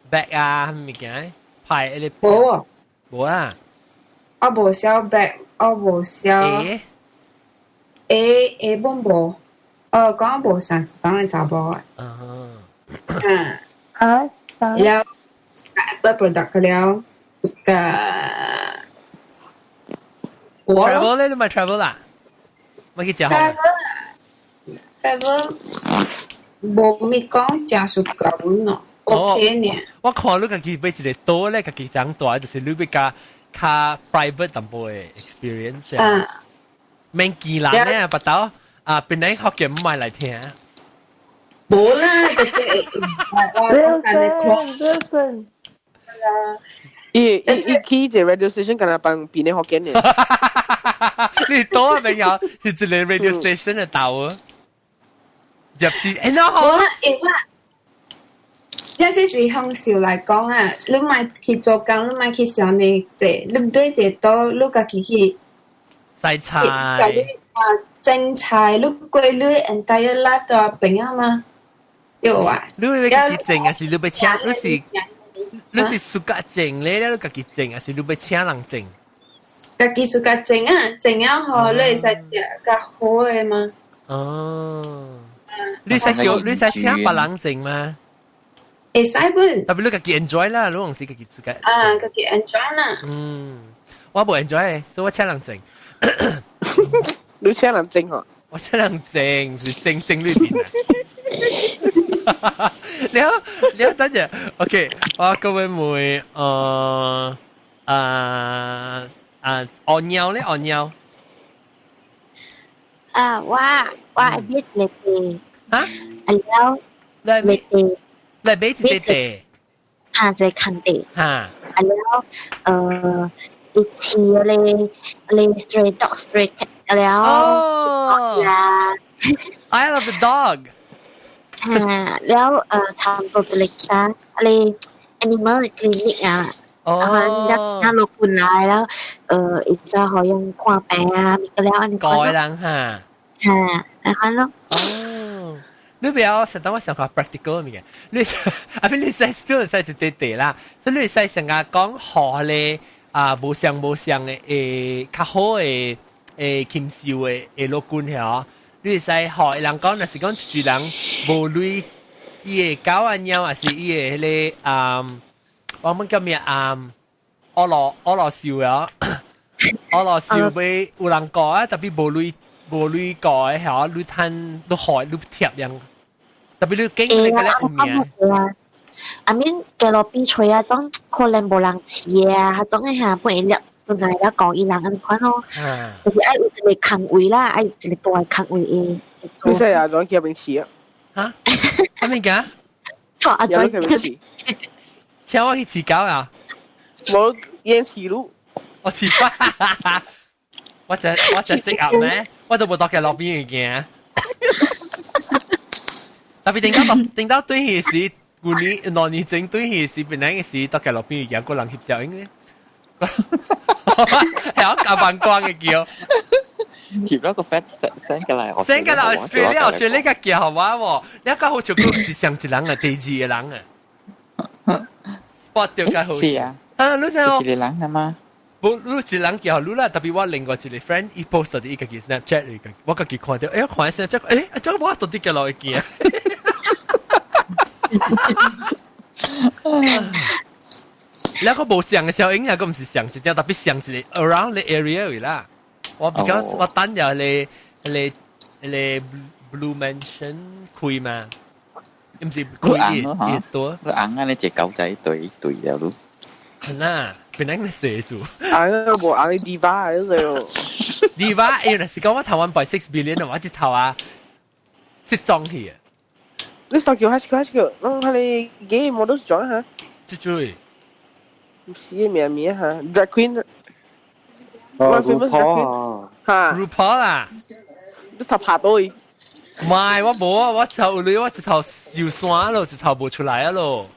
bag 啊物件？派你無啊？無啊？我無銷 bag，我無銷。會會本無，哦，講無上一種的查某的。嗯。啊。了，Apple product 了，個。 travel 咧，你咪 travel 啦，咪去食好。 travel 無咪講誠屬夠咯，OK 呢。我看你家己買一個島咧，家己長大，就是你比較較 private 淡薄的 experience 啊。免見人咧，白頭啊，邊個福建唔買來聽？無啦，就是我伊伊伊去一個 radio station，敢若幫邊個福建嘅？你多啊朋友，是一個 radio station 的頭啊，入是哎那好。因為這是是享受來講啊，你莫去做工，你莫去想你這，你買一個島，你家己去洗菜，啊，蒸菜，你過你 entire life 都朋友嘛，對啊。你欲家己種，還是你欲請？你是你是自家種咧，你家己種，還是你欲請人種？家己自家種啊，種了後你會使食較好的嘛。哦，你使叫你使請別人種嗎？會使本。特別你家己 enjoy 啦，你攏是家己自家。啊，家己 enjoy 啦。嗯，我無 enjoy，所以我請人種。你請人種嗬？我請人種是種種裏邊。你好，你好，等陣，OK，我各位問，按尿咧，按尿。啊，我我買一個地。啊？啊了，來買地，來買一個地。啊，一個空地。哈。啊了，伊飼咧咧 stray dog stray cat 了。哦。啦。 I love the dog。啊，了差唔多就嚟啦，你 animal clinic 啊。哦。啊，一落過來了，伊就好用看病啊，物個了按呢。改人哈。嚇，然後咯。哦。你不要實當我想講 practical 物件，你啊，你使 still 使一塊地啦，所以你使成日講學咧啊，無相無相的誒，較好的誒，禽獸的會落軍曉，你會使學人講，若是講一人無鐳，伊的狗啊貓，還是伊的彼個啊，我們今日啊，我落我落笑啊，我落笑俾有人講啊，特別無類無類講嘅嚇，你趁你害你貼樣，特別你經你個咧有名。 I mean 嘅路邊吹啊，種可能無人飼啊，種嘅下本一粒本來了講伊人按呢款咯，就是愛有一個空位啦，愛有一個大空位嘅。你識阿種叫邊飼啊？嚇？咩物件？錯阿種叫邊飼？請我去飼狗啊？冇養飼鹿。我飼，我就我就識鴨咩？我都無到嘅路邊嘅行。特別頂到頂到對起時。舊年2年前對起時，本來嘅時到嘅路邊有個人翕照影咧，係我夾反光嘅叫。翕咗個 fat send 過來，send 過來 Australia Australia 個叫我喎，你個好似佢是上一人啊，第二個人啊，spot 掉個好。是啊。啊，你知一個人啊嘛？無，你一人叫你啦，特別我另外一個 friend，伊 post 咗伊家己 Snapchat 嚟嘅，我家己看到，欸，看 Snapchat，欸，這個我到底叫落去見。你個無上嘅效應，那個唔是上一點，特別上一個 around the area 啦。我比較我等入你你你 Blue Mansion 開嘛，唔是開越多。你硬啊！你隻狗仔對對了咯。係啦，本來你寫住。硬啊！無硬你 Diva 啊！ Diva，哎，若是講我頭1.6 billion 我一頭啊，失蹤去啊！你手叫還是叫還是叫，攏佢哋 game 我都是裝嚇。這追。唔是咩咩嚇，drag queen。哦，RuPaul 嚇。 RuPaul 啦。你頭拍到伊。唔係，我無啊，我頭女我一頭游山咯，一頭無出來啊咯。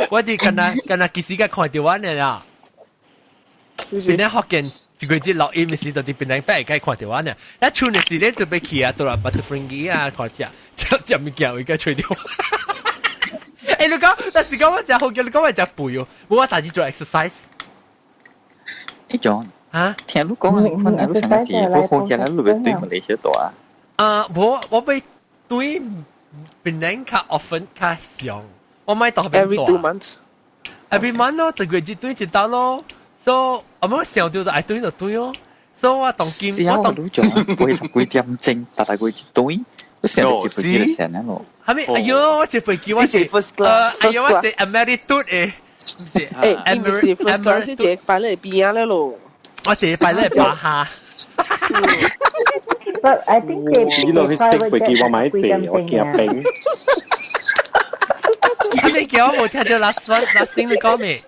我哋近啊近啊，其實個看到我呢啦。邊咧福建一個節落音嘅時，就佇邊咧百會看到我呢。一出嘅時咧就欲去啊，到啦 Batu Ferringhi 啊，看食，食食物件，我而家吹掉。欸，你講，但是講我食好嘅，你講我食肥哦，我大致做 exercise。欸 John，嚇？聽你講你可能你上次我好嘅啦，你欲對馬來西亞大啊？啊，無，我欲對檳城較 often 較常，我買到邊 Every 2 months。 Every month 咯，一個月一對一道咯。所以我冇想到就愛對就對哦。所以我當今我當你做幾十幾點鐘，大概幾一對，你成日接飛機就成啦咯。係咪？哎喲，我坐飛機我是 first class，哎喲，我坐 Ameritour 的，唔是，欸，唔是 first class，是坐擺咧邊仔咧咯。我坐擺咧巴哈。 But I think 你落去飛機我買坐，我驚冰。係咪叫我冇聽到 last one last thing 你講咩？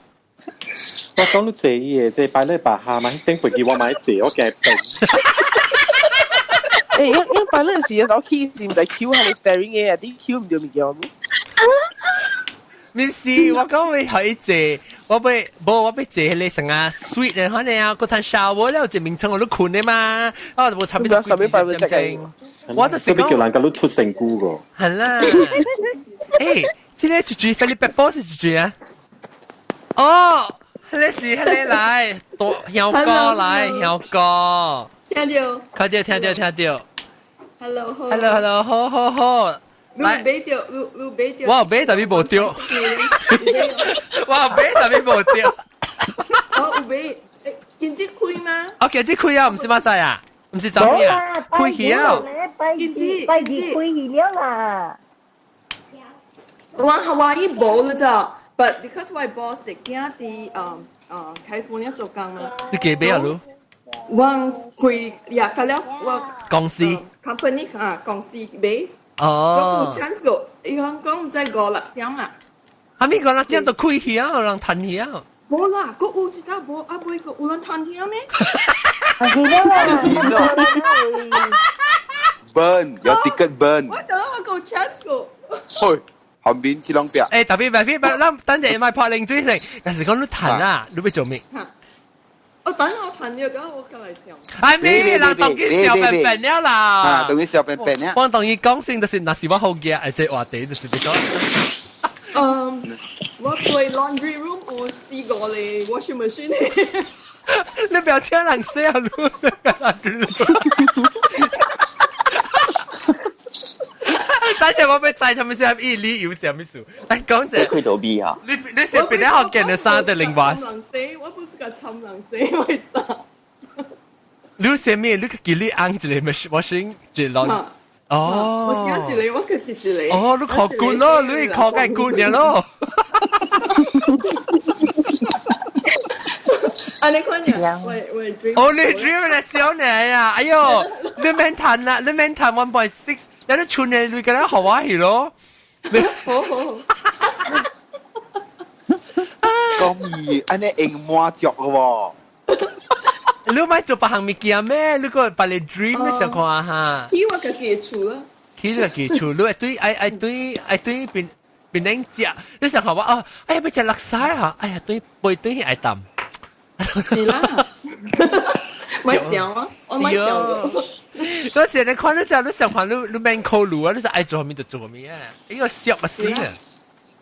我講你坐伊的，坐擺咧巴哈嘛，頂飛機我買坐，我驚冰。欸，因因擺咧時，我去是唔係 Q 係 steering 嘅，啲 Q 唔對物件。唔是，我講會去坐，我欲無我欲坐彼個啥啊 suite 的，可能啊，閣通 shower 了，一名床我都睏的嘛，啊，無差不多幾點鐘。我就是講叫人共你脫身軀個。係啦。欸，這個一句菲律賓波是一句啊？哦，彼個是彼個來，大曉哥來，曉哥。聽到。看到聽到聽到。 Hello。 Hello hello，好好好。你買著，你你買著。我有買，但係無著。我有買，但係無著。哦，有買，欸，今日開嗎？哦，今日開啊，毋是馬仔啊，毋是昨暝啊，開去啊。今日拜二開去了啦。我夏威夷無了咋，but because 我 boss 是囝佇California 做工嘛。你幾買啊？你？我開也甲了我公司 company 啊公司買。哦。有 chance 個，伊講講毋知5、6點啊。哈咪5、6點都開去啊，有人趁去啊。無啦，閣有一搭無，啊尾閣有人趁去啊咩？係啦。 Burn，有 ticket burn。我想我夠 chance 個。去，後面去啷邊？欸，特別特別，咱等陣咪拍零水先。但是講你趁啊，你欲做咩？我等我趁了，等我過來想。係咪？人當佢小笨笨了啦。啊，當佢小笨笨了。我當伊講先，就是若是我好嘅，會這話題就是這個。嗯，我對 laundry room 有四個咧 washing machine。你不要聽人說啊，你。等陣我欲知啥物事，伊理由啥物事？來講者。開到邊啊？你是邊個學見的衫定另外？人死，我不是個尋人死，為啥？你啥物？你記你按一個 machine 一個哦。我驚一個，我家己一個。哦，你考骨咯，你考個骨爾咯。啊！你看呀，我 dream。哦，你 dream 嚟小你啊！哎呦，你免談啦，你免談 1.6，你都存你你個人學我去咯。好好好。講易，按呢用滿足嘅喎。你咪做別項物件咩？你個別個 dream 你想看下。起我家己厝啦。起家己厝，你對愛愛對愛對邊邊頂食，你想看我哦？哎呀，欲食叻沙啊！哎呀，對背對去愛淡。是啦，咪想啊，我咪想。嗰時你看你就你想看你你免考慮啊，你就愛做咩就做咩啊，呢個笑啊死啊！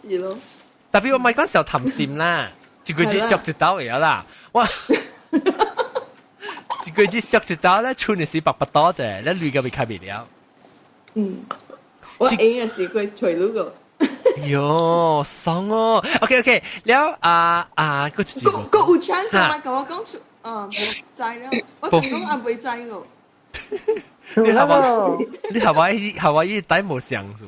是咯。特別我咪講時候貪心啦，一個字笑一刀會啦，我一個字笑一刀咧，剩的是白白多啫，你鐳個未開未了。嗯，我應嘅是佢隨路個。喲，爽哦！OK OK，了啊啊，個個個有 chance 嘛？共我講出啊，無知了，我想講啊，袂知咯。你係話你係話係話伊底無相數？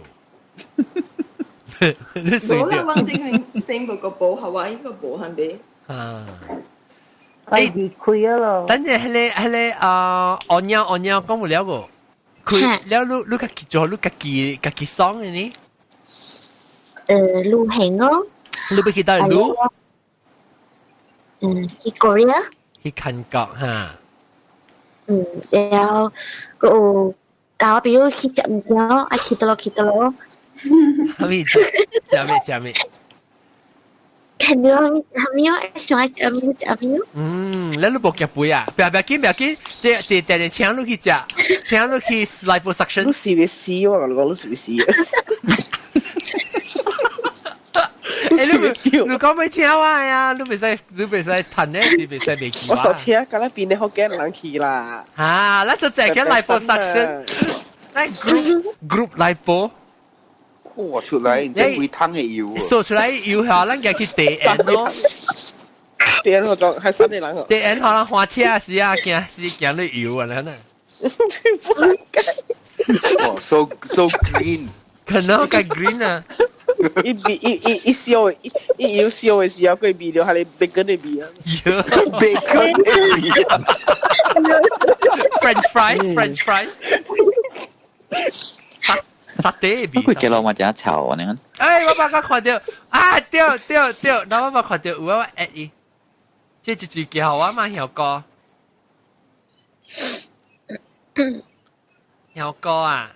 你隨掉。無啦，我正係邊個個無，係話伊個無係咪？啊！哎，離開咯。等陣彼个彼个啊，按鳥按鳥講無了無？佢了你你家己做你家己家己爽的呢？旅行哦。你欲去佗旅？嗯，去 Korea。去韓國哈。嗯，然後閣有交朋友去食物件咯，愛去佗落去佗落。啥物食？食咩食咩？看到啥物啥物哦，想愛食啥物食啥物。嗯，你你無夾肥啊？不要不要緊不要緊，這這定定請你去食，請你去 liposuction。你是會死，我共你講，你是會死。欸，你講欲請我呀？你袂使，你袂使趁咧，你袂使袂記我所請，敢若邊個福建人去啦。啊，咱就這個 liposuction，咱 group lipo。哇！出來，這規桶的油。掃出來油後，咱家去地緣咯。地緣我講係三個人哦。地緣可能花車時啊，行是行咧油啊，你睇。哇！So so green，可能較 green 啊。伊味伊伊伊燒的，伊油燒的時候，閣味著彼个 bacon 的味啊。 bacon 的味啊。 French fries，French fries。沙嗲味。佢幾老嘛？真臭啊！你看。哎，我捌看著啊，對對對，那我捌看著有我 at 伊，這一句叫我嘛曉哥，曉哥啊。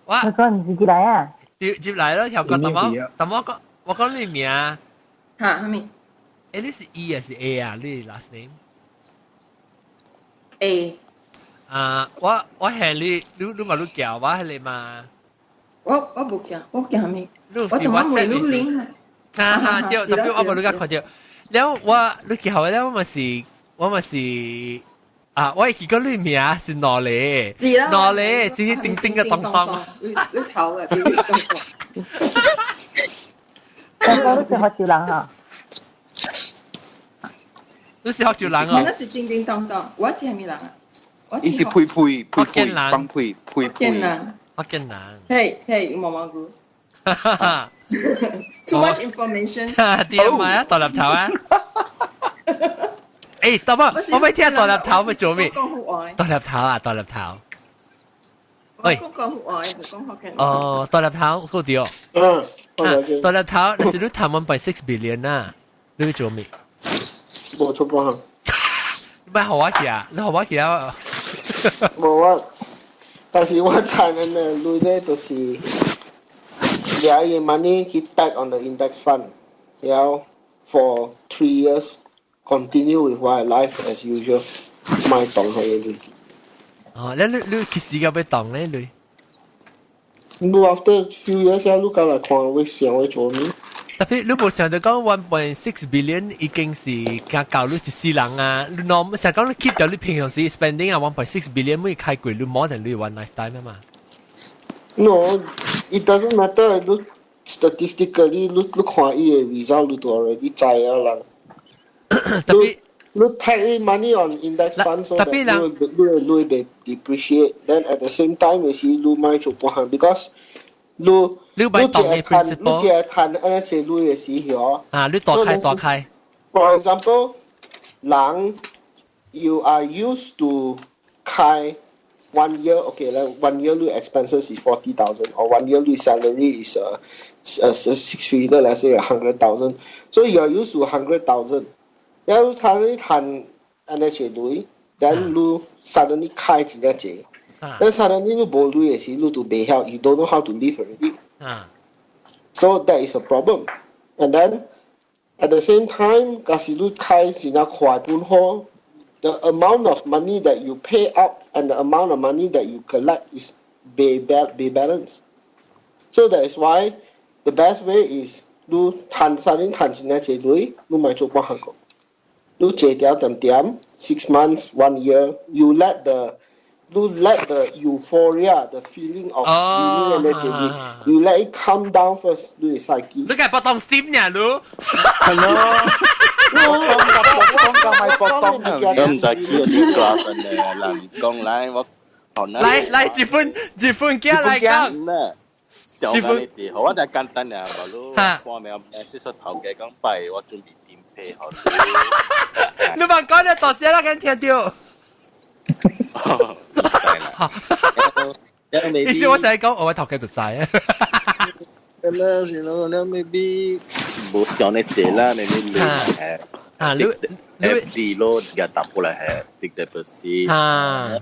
我講唔是入來啊？入入來咯，曉哥，淡薄淡薄講，我講你名。嚇？啥物？欸，你是 E 還是 A 啊？你 last name？ A。啊，我我係你，你你嘛你叫我係你嘛？我我無叫，我叫啥物？你是我你 link 啊哈，對，特別我無你甲看著，了我你叫我了，我嘛是我嘛是啊，我會記得你名是哪裡？哪裡？只是叮叮個當當。你你頭啊，叮叮當當。我你是福州人哈？你是福州人哦？我是叮叮當當，我是啥物人啊？伊是配配配配幫配配配。福建人。嘿嘿，毛毛菇。Too much information。啲咪啊，大粒頭啊！欸，大伯，我欲聽大粒頭欲做咩？大粒頭啊，大粒頭。喂，講講福愛，講福建。哦，大粒頭，夠對。嗯，大粒頭，你是你趁 1.6 billion 啊？你欲做咩？無出波。你咪予我去啊！你予我去啊！無我，但是我趁的呢，鐳咧就是，掠伊 money 去 tap on the index fund，然後 for 3 years continue with my life as usual，莫動彼个鐳。哦，你你你幾時個欲動咧鐳？你 after few years 啊，你敢來看我想欲做咩？特別你無想到講 1.6 billion 已經是加夠你一世人啊！你 norm 成講你 keep 掉你平常時 spending 啊 1.6 billion 每開過你 more than 你 one lifetime 啊嘛。 No, it doesn't matter. 你 statistically 你看伊个 result 你都 already 知啊啦。特別你 take money on index fund so that 你會被 depreciate. Then at the same time 也是你買做半項，because 你你買當嘅 principle，你只係趁按呢隻鐳嘅時候，啊，你大開大開。 For example，人 you are used to 開 one year, okay, like one year 你 expenses is 40,000 or one year 你 salary is a six figure, let's say 100,000. So you are used to 100,000. 然後他你趁按呢隻鐳，then 你 suddenly 開一隻錢，then suddenly 你無鐳嘅時，你就袂曉，you don't know how to live already. So that is a problem. And then at the same time, 假使你開真正快本好，the amount of money that you pay out and the amount of money that you collect is be balanced. So that is why the best way is 你趁三年趁真正濟鐳，你莫做半項個。你借條點點 6 months, one year, you let the euphoria, the feeling of winning 那些 you let it calm down first，你會使記。你該不當心呢，你。係咯。我講咪搏當咁唔使叫啲 class 呢，人講來我來來，一分一分寄來講。小嘅你好，我就簡單啊，無咯，看沒有？誒，說頭家講拜，我準備點配好。你問講得大聲啦，敢聽到？啦。意思我成日講，我頭家就知啊。咁啦，算咯，你 maybe 無想你濟啦，maybe 你係啊，你你 FD 咯，而家答過來係 fixed deposit。啊，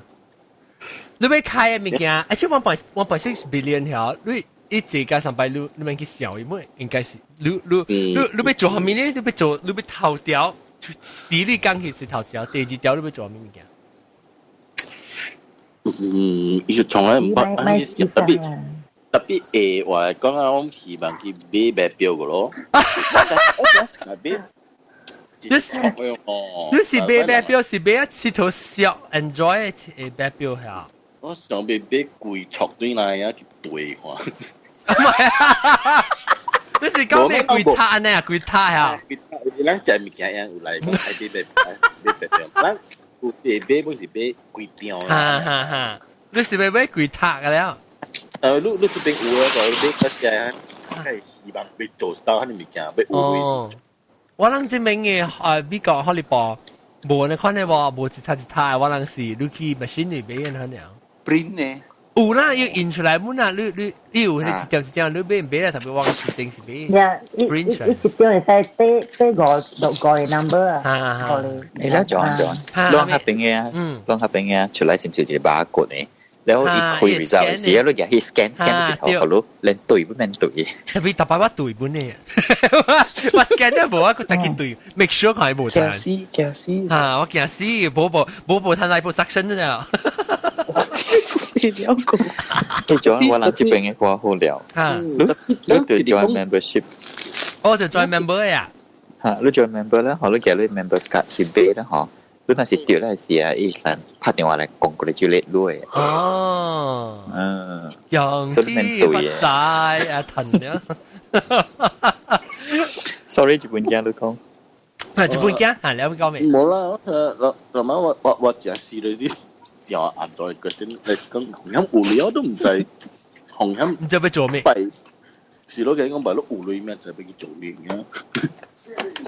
你欲開的物件，而且 1.6 billion 條，你一這個上擺你免去想，因為應該是你欲做啥物呢？你欲做你欲頭條，死你講起是頭條，第二條你欲做啥物物件？嗯，伊就從來毋捌，特別特別會話講啊，我希望去買白錶個咯。我買。你是買白錶是買啊，佚佗小 enjoy 的白錶嚇。我想欲買貴戳對來啊去對看。唔係啊！你是講咩櫃塔呢？櫃塔呀？是咱食物件樣有來講愛買白買白錶，咱有買買本是買規張啦。哈哈哈！你是欲買櫃塔個了？你這邊有啊？就買較濟，較希望欲做到彼個物件，欲有哦。我人這邊的啊美國荷里波，無你看的無，無一塔一塔，我人是你去 machine 裡買的可能。 print 呢？有啦，要印出來，滿啊！你你有彼一張一張，你買毋買啦？特別我是真是買。呀，一一一張會使買五六個 number 啊。你咧撞撞，攏較平嘅啊，攏較平嘅啊，出來是毋是一個 barcode 呢？然後伊開 result 時，你入去 scan scan 一頭，好咯，連對不免對。特別特別我對本呢，我 scan 都無，我再去對，make sure 佢係無驚死驚死。啊，我驚死，無無無無趁 liposuction 啫。了過。你 join 我人這邊的話好了。你你就 join membership。哦，就 join member 呀。嚇，你 join member 咧，好，你寄你 member 卡去買啦，嗬。你若是著咧時啊，伊能拍電話來講過來就嚟攞。哦。楊所以免對嘅。仔啊，騰了。 Sorry，日本囝你講。啊，日本囝啊，你有講未？冇啦，我我我我我只試了啲小按照 question 嚟講，紅險無聊都唔使紅險。你知欲做咩？是咯，佢講白咯，有鐳咩就俾佢做咩嘅。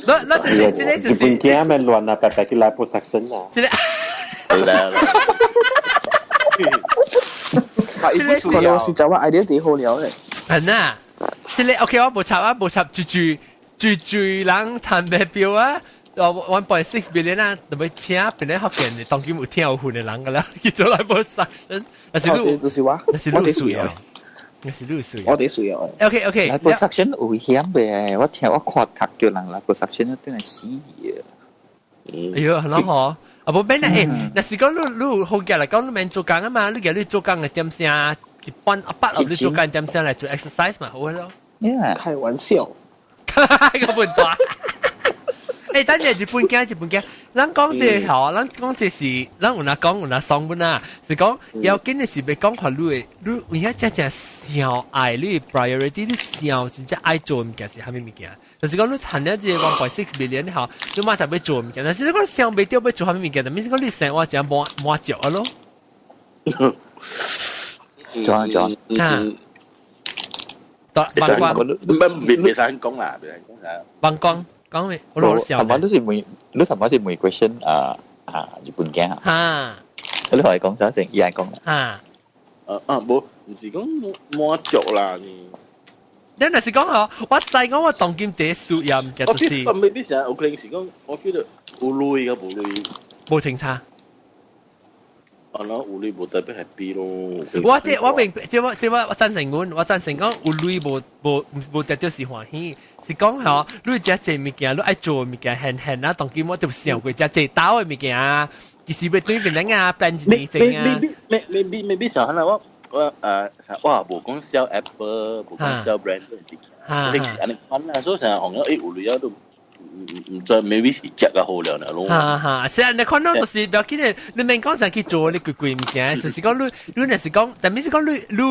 那那這是這個日本囝咪亂啊，白白去 liposuction 啊。這個。來來。可能是就話 idea 幾好了咧。係啊，這個 OK，我無插啊，無插，住住住住人談白錶啊。哦，1.6 billion 啊，特別請本來福建的當今有聽有份的人個啦，去做 liposuction，那是你，就是我，那是你需要，那是你需要，我哋需要。 OK OK， liposuction 有危險袂？我聽我看讀叫人 liposuction 對來死嘅。哎喲，很好。啊，無免啦，欸，若是講你你好嘅來講，你免做工啊嘛，你叫你做工的點聲，一般一百你做工點聲來做 exercise 嘛，好咯。 Yeah，開玩笑。個笨大。欸，等陣日本囝，日本囝，咱講這吼，咱講這是，咱有哪講有哪爽本啊？是講要緊的是欲講看你的，你有影真正想愛你 priority，你想真正愛做物件是啥物物件？就是講你趁了這個 1.6 billion 吼，你馬上欲做物件，但是你講想袂著欲做啥物物件，但是講你生活真滿滿足啊咯。做啊做啊。得幫光，唔別別使講啦，別使講啦。幫光。講咩？我老笑。頭先都是問，你頭先是問 question 啊啊日本囝啊。嚇！你同佢講啥先？伊係講啦。嚇！啊啊，無，唔是講滿足啦你。你若是講吼，我知講我當今第一需要物件就是。我未必成日有可能是講，我 feel 到有鐳佮無鐳。無清差。啊，那有鐳無代表 happy 咯。我這我明，這我這我我贊成阮，我贊成講有鐳無無無代表是歡喜，是講吼，你食這物件，你愛做物件，現現啊，當今我就想過食這兜的物件啊，其實欲對變人啊，變一年前啊。 Maybe maybe 小可能我我誒，我無講 sell Apple，無講 sell brand 都唔知，你是按呢款啦，所以成日紅咗，誒有鐳啊都。唔知 maybe 是食較好了呢咯。哈哈，是啊，你看到就是不要緊的，你免講上去做你貴貴物件，就是講你你若是講，但是講你你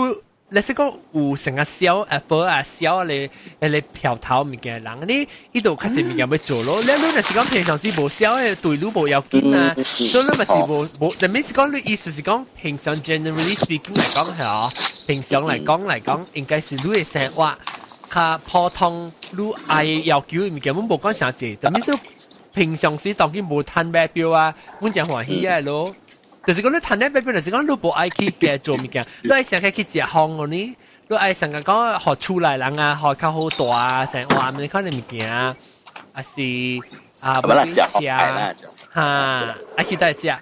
你是講有成個銷 Apple 啊銷你你票頭物件人，你伊度較濟物件欲做咯。你你若是講平常時無銷的，對你無要緊啊，所以你嘛是無無，但是講你意思是講平常 generally speaking 來講係哦，平常來講來講，應該是你的生活。較普通，你愛要求的物件，阮無講啥濟，但是平常時當今無趁買錶啊，阮誠歡喜啊咯。就是講你趁買錶，就是講你無愛去加做物件，你愛成日去食風哦呢，你愛成日講予厝內人啊，予較好蹛啊，生活物款的物件，啊是啊，無啦，食啊，哈，愛去佗食。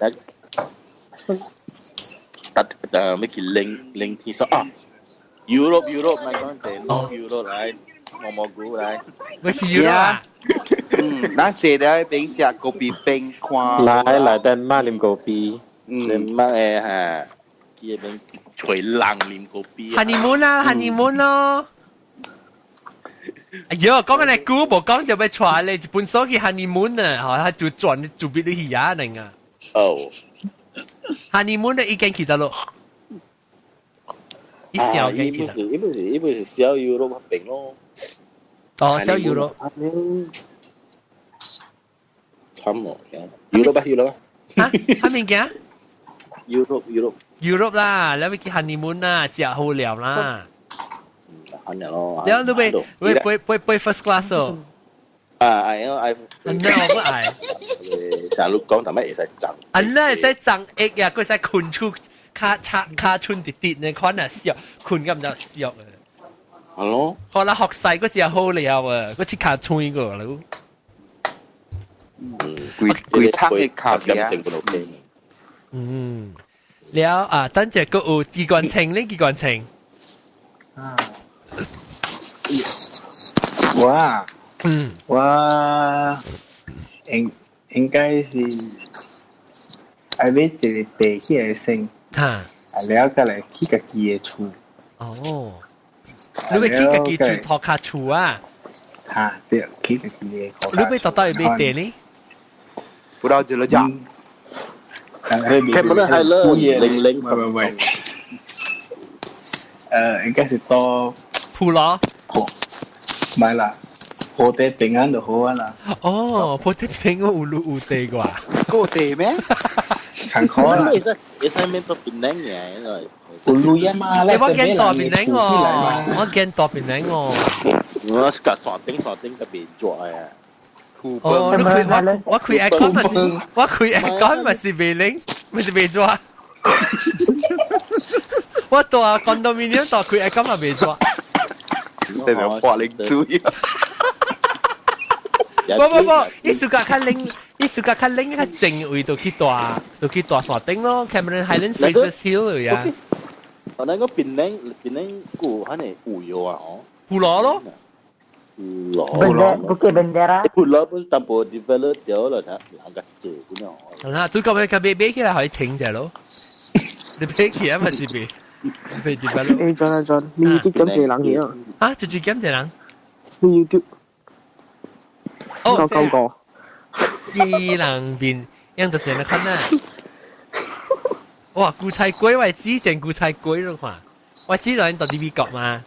得誒，欲去聆聆聽說啊。Europe Europe 咪講這 Europe 來，毛毛菇來，欲去 Europe 啊？嗯，咱坐佇邊食咖啡冰看。來來丹麥啉咖啡，丹麥的哈，去彼邊揣人啉咖啡。 Honeymoon 啊，honeymoon 咯。哎喲，講緊你估無講就欲帶你一本書去 honeymoon 啊，吼，他就轉就俾你去呀，能啊。哦。 honeymoon 的已經去到咯。一小伊不是伊不是伊不是小 Europe 邊咯。哦，小 Europe。慘哦，Europe 吧 Europe。啊，啥物件？Europe Europe。 Europe 啦，你欲去 honeymoon 啦，食好料啦。好料咯。了你欲欲飛飛飛 first class 哦。啊，愛愛。那我不愛。成日講，但係會使髒。啊，那會使髒一呀，閣會使睏出。跤叉跤賰直直呢款啊，笑睏甲毋知笑啊。係咯。好啦，學細嗰隻好料啊，嗰隻跤賰過咯。嗯，規規桶的咖啡啊。嗯，了啊，等陣閣有機關槍咧，機關槍。啊。我啊，我應應該是愛買一個白起來先。哈，啊了，閣來起家己的厝。哦，你欲起家己厝塗跤厝啊？哈，對，起家己的。你欲佗佗會買地呢？不到這個價。佢本來係啦，零零喂喂喂，應該是到鋪羅。唔係啦，破地平安就好啊啦。哦，破地平安有路有地啩？夠地咩？近可啦。會使會使免做檳榔嘅，有鐳啊嘛，欸，我驚蹛檳榔哦，我驚蹛檳榔哦。我是甲山頂山頂特別熱啊。哦，你開我我開 aircon 嘛是，我開 aircon 嘛是袂冷，嘛是袂熱。我蹛 condominium 蹛開 aircon 嘛袂熱。這是花靈水。不不不，伊暑假較冷，伊暑假較冷，較靜位就去蹛，就去蹛山頂咯，Cameron Highlands Fraser Hill 呀。我那個檳榔檳榔古可能有藥啊，哦。 Pulau 咯。 Pulau。 Bukit Bendera。 Pulau 不是淡薄 develop 掉了，才人家做咁樣。係啦，對個個買買起來可以停者咯。你買起來嘛是袂袂 develop。誒，John 啊 John，你 YouTube 減一個人去啊？啊，就就減一個人。你 YouTube。995。死人面，樣就是你看啊！哇，韭菜粿我之前韭菜粿你看，我知道你到底美國嘛？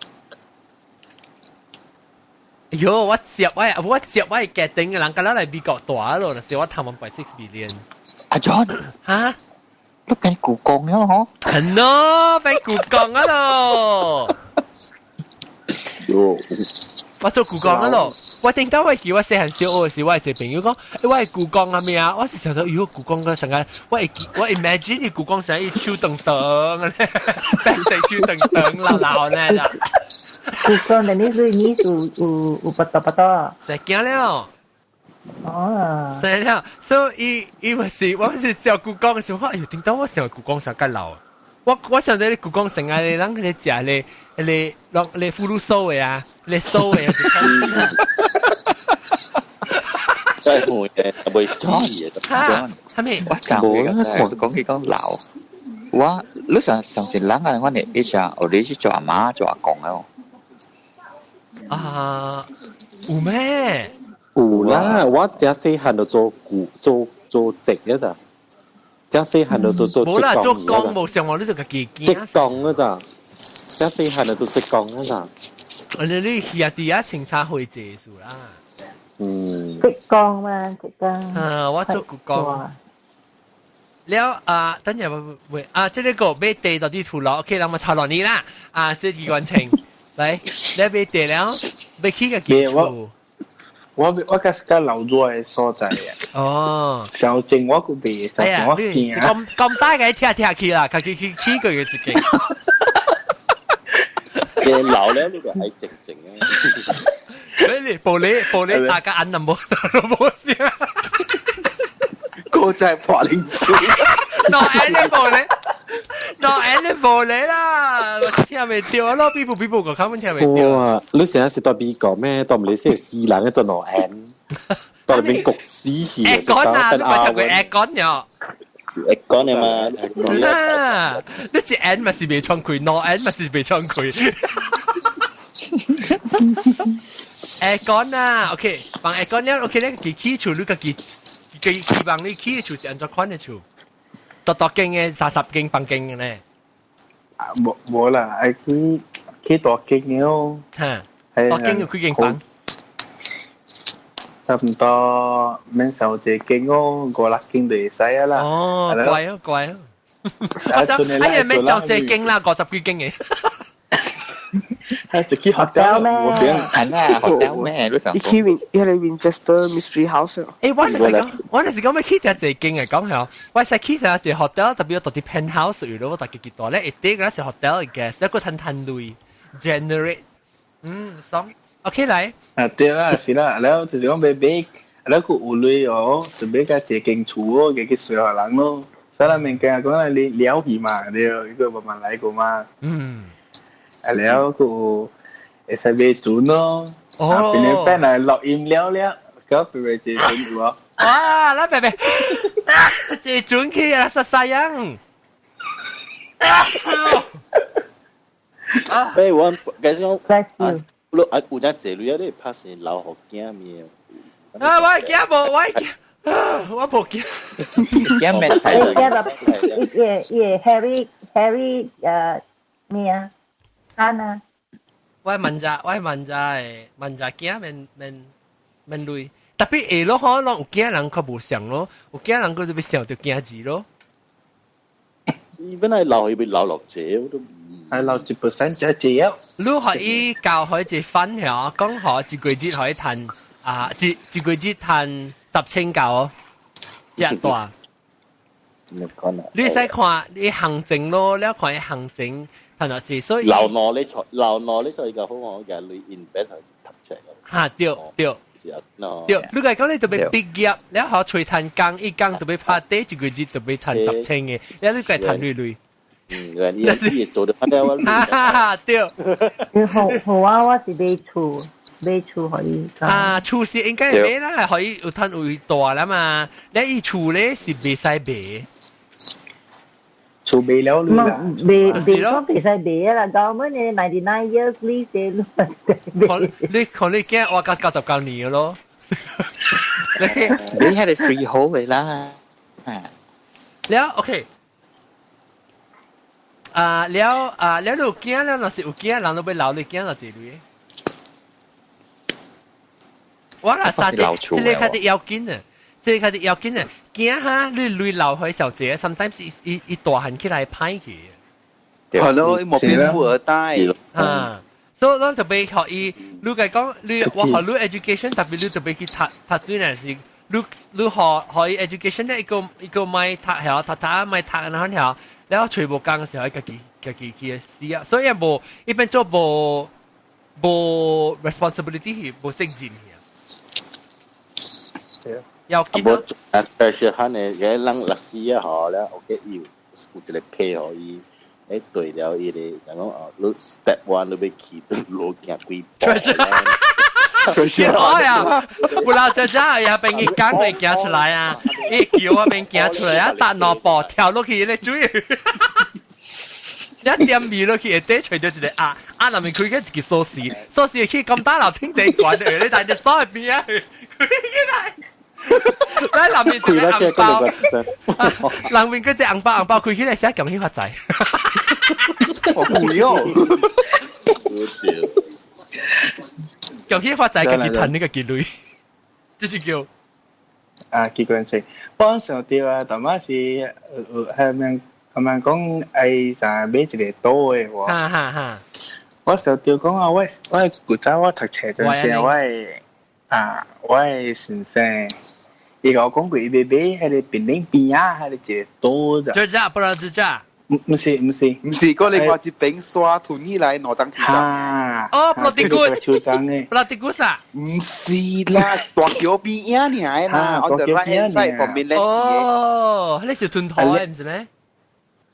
哎喲，我接我係決定嘅人，今日嚟美國大咯，就是我賺1.6 billion。阿 John，嚇？你緊故宮啊？嗬？係咯，俾故宮啊咯。我做故宮啊咯，我頂到我記我細漢小學時，我一個朋友講，欸，我係故宮啊咩啊？我是想說，喲，故宮個成個，我 imagine 你故宮成一手長長咧，變成手長長老老呢啦。故宮的你是你是有不多不多。就驚了。哦。是了，所以伊伊咪是我咪是照故宮嘅時候，哎呦，頂到我想故宮上較老。我想在故宮成日咧，人佢哋食咧，咧落咧腐乳酥的啊，咧酥的啊，真係會嘅，未死嘅。嚇，係咪？我就我講起講老，我你上上次人啊，我哋以前我哋是做阿媽做阿公啊。啊，有咩？有啦，我這細漢就做古做做職嘅咋。這細漢就做冇啦，做工無上我你就家己職工嗰咋，這細漢就做職工嗰咋。你去啊？啲啊清茶會結束啦。嗯。職工嘛，職工。啊，我做故宮。了啊，等陣會啊，這個買地到底土樓，OK，咱們炒落你啦。啊，這機關槍，來，你買地了，買起個基礎。我較是較老熱的所在啊。哦。小靜我個袂，小靜我驚。咁咁大個聽聽去啦，家己去去過一間。你老了呢個係靜靜啊。你玻璃玻璃大家按就冇冇事。個真係破靈水。 No N 玻璃，No N 玻璃啦，我聽未到咯，邊部邊部個根本聽未到。哇！你成日是代美國咩？代唔你先死人一陣 No N，代裏邊焗死氣。 Aircon 啊，你咪聽過 aircon 呀？aircon 啊嘛。啊！你隻 N 咪是未窗開，No N 咪是未窗開。Aircon 啊，OK，放 aircon 了，OK 咧，佢起厝你家己，佢希望你起厝是按怎款的厝？大大間嘅30間房間嘅咧。啊，無無啦，愛去去大間嘅哦。嚇，大間有幾間房？差唔多免收一間哦，5、6間就會使啊啦。哦，貴哦貴哦。哎呀，免收一間啦，50幾間嘅。係去學校咩？係啦，學校咩？你想講？去 Win，伊個 Winchester Mystery House。欸，我就是講，我就是講欲去食一間嘅，講係，我使去食一個 hotel，特別我到啲 penthouse 有咯，我大家幾大咧，一啲嗰是 hotel 嘅，一個趁趁鐳 generate，嗯，爽，OK 來。啊對啦，是啦，然後就是講欲買，然後佢有鐳哦，就買個一間厝哦，給去小學人咯。所以物件講來你了去嘛，對，一個慢慢來過嘛。嗯。啊了，佢會使買船咯，啊，變咗變來錄音了了，咁變變坐船有無？哇！咱白白坐船去啊，實實樣。欸，我其實講，啊，你啊有陣坐鐳啊，你拍成老虎驚咩？啊！我驚無，我驚，我無驚。驚咩？驚啦！伊伊 Harry Harry 咩啊？啊！我問咋，我問咋誒，問咋驚免免免累，特別會咯，可能有驚人較無想咯，有驚人佢就欲想著驚字咯。伊本來留伊欲留落這，我都係留1%就這。你可以教佢一分曉，講好一個月可以賺啊，一一個月賺10,000夠哦，這大。你使看你行情咯，你看行情。係啦，是所以留耐你才留耐你才個好我嘅你 invest 係突出嚟。嚇對對對，你講講你特別畢業，你學吹彈工，一工特別拍底，一個月特別賺10,000嘅，你你個賺累累。嗯，你做得翻了啊！對。你好好啊，我是買厝，買厝可以。啊，厝是應該買啦，可以有賺有大啦嘛。你伊厝咧是袂使賣。厝賣了啦，賣賣講袂使賣啦，government 嘅99 years lease 你你看你驚活到99年咯。你係 freehold 嘅啦。了 OK。啊，了啊，了你有驚了，若是有驚，人都欲留你驚就一類。我若三隻，這個較啲要緊啊，這個較啲要緊啊，驚哈，你鐳留去小姐，sometimes 伊伊伊大漢起來歹去。係咯，莫變富二代。啊，所以咱特別學伊，你計講你我學你 education，特別你特別去讀讀對呢是，你你學學伊 education 咧，一個一個買讀曉讀讀買讀然後曉，然後全部講時候，家己家己去死啊，所以無一般做無無 responsibility 無責任。要記得。啊，但是漢的個人律師啊，吼了，OK，伊有有一個批予伊，誒對了伊個，就講哦，你 step one 你欲去，路行幾步咧？哎呀，不啦，這這呀，俾伊講會行出來啊，伊叫我邊行出來啊，踏兩步跳落去咧水，一點味落去，下底揣到一個鴨，鴨內面開個一個鎖匙，鎖匙去咁大樓天地關的，你但係鎖喺邊啊？開起來。來南面一個紅包，南面嗰隻紅包紅包開起來寫恭喜發財。好貴哦！恭喜發財，家己趁呢個幾鐳，這是叫啊，幾個人說，幫上對啊，但嘛是係咪係咪講愛啥買一個島的喎？哈哈哈！我想著講啊，我我古早我讀冊陣時，我啊，我的先生，伊共我講過，伊欲買彼个檳榔邊仔，彼个一個島咋？這只不然這只？毋毋是毋是，毋是，嗰另外一邊沙吞起來兩張手掌。哦，布羅迪古，手掌的。布羅迪古啥？毋是啦，大橋邊仔爾啦，on the right hand side 旁邊咧。哦，彼是吞土的，毋是咩？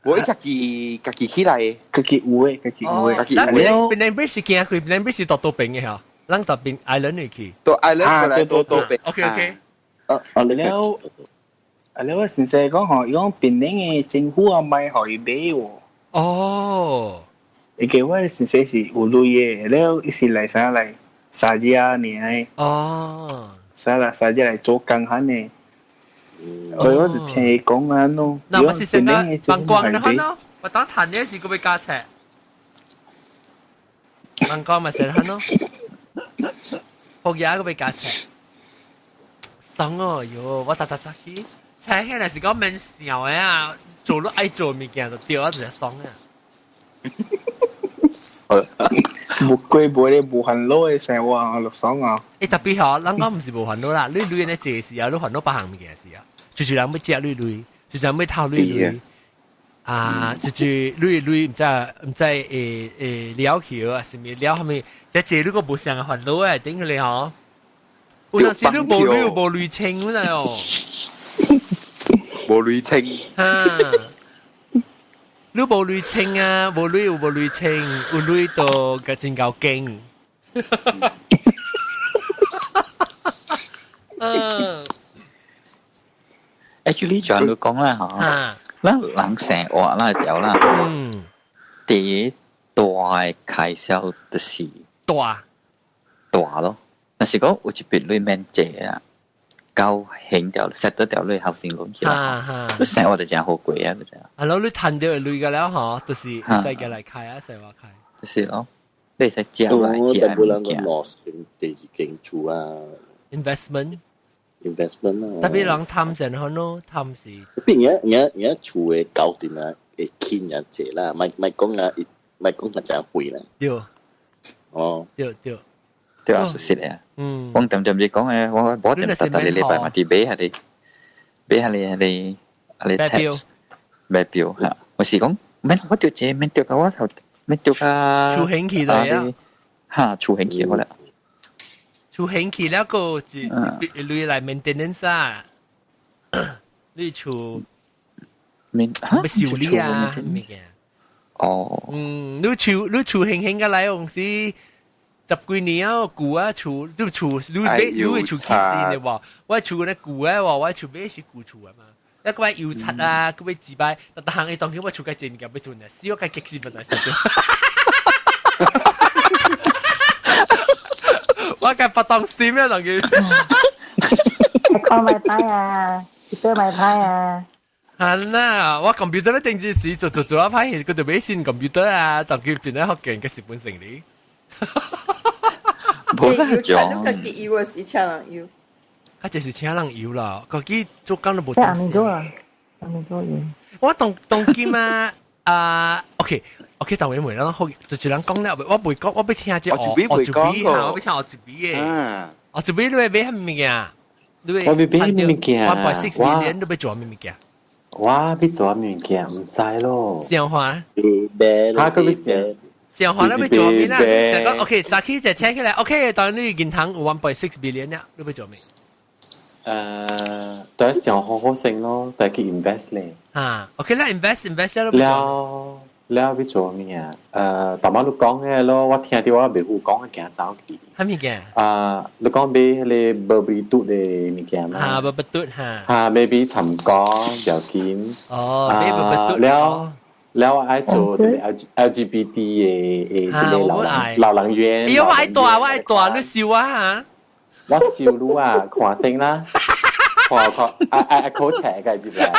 我家己家己起來，家己有的，家己有的。家己有的。檳榔邊是行開，檳榔邊是大多邊的吼。咱特邊 island 去，到 island 過來到到邊。 OK OK。啊啊了，啊了，我先生講吼，伊講檳榔的政府啊，莫予伊買喎。哦。伊個我先生是有鐳的，了伊是來啥來沙遮爾。哦。啥來沙遮來做工漢的。我我就聽伊講啊喏。那我是先個放光的咯，我當談的是個欲加冊。放光咪成漢咯。學嘢個欲加冊。爽哦喲！我逐逐早起，請起來是講免想的啊，做你愛做物件就對啊，就爽啊。無過無咧無煩惱的生活就爽啊！欸，特別吼，咱講毋是無煩惱啦，你鐳咧坐時啊，你煩惱別項物件時啊，就是人欲食鐳鐳，就是人欲偷鐳鐳，啊，就是鐳鐳毋知毋知會會了去啊，啥物了啥物，一坐你閣無啥個煩惱的，頂佢咧吼。有陣時你無鐳無鐳清啦哦，無鐳清。哈，你無鐳清啊，無鐳有無鐳清，有鐳就個真夠勁。嗯，actually 就你講啦嚇，咱人生活啦條啦，嗯，第一大的開銷就是大大咯。若是講有一筆鐳免借啊，夠還掉 settle 掉鐳後生論起來，你生活就真好過啊！就這樣。啊，老你趁著鐳個了吼，就是會使過來開啊，生活開。就是咯，你會使食來食物件。我第二間厝啊。 Investment。 Investment 啊。特別人貪錢好咯，貪是。變而而而厝的搞掂啊，會輕啊濟啦，莫莫講啊，莫講啊真貴啦。對。哦。對對。對啊，熟悉啊。嗯。我點點你講嘅，我我點逐逐禮拜嘛佇買下哩，買下哩下哩下哩 tax 買表嚇。我是講，免我著這免著甲我頭，免著甲。儲興起來啊！嚇，儲興起好啦。儲興起了個一一類來 maintenance 啊，你儲免欲修理啊，物件。哦。嗯，你儲你儲興興個來用是。十幾年啊，舊啊厝，你厝你買你的厝起先的無？我厝咧舊啊無，我厝買是舊厝啊嘛。一個擺油漆啊，閣欲幾擺，逐逐項伊當今我厝較濟物件欲做呢，死我較激死本來是。我較不當心啊，當今。看買牌啊，去買牌啊。係啦，我 computer 咧定時做做做一排，佢就俾線 computer 啊，就叫變咗學勁嘅蝕本成你。冇得講。你家己要是請人要？啊，就是請人要啦，家己做工都冇。阿明哥啊，阿明哥要。我當當今啊，啊，OK OK，但係問啦，好，就人講咧，我袂講，我欲聽這我就袂講個，我欲聽我自己嘅。我自己你欲買啥物件？我欲買物件？1.6 million 你欲做啥物件？我欲做啥物件？毋知咯。想法？哈，閣欲想？想法你欲做咩啦？想講 OK，早起就請起來，OK，當你銀行有 1.6 billion 啦，你欲做咩？對，想好好先咯，對去 invest 咧。啊，OK 啦，invest invest 了。了了欲做咩啊？大媽你講嘅咯，我聽著我袂有講嘅行走去。啥物件？啊，你講買彼個無比嘟的物件嘛？哈，無比嘟哈。哈，maybe 參歌要緊。哦，買無比嘟。了了，我愛做這個 LGBT 的這個老人院。哎呦，我愛大，我愛大，你笑我哈？我笑你啊，看先啦，看看啊啊口斜嘅入來。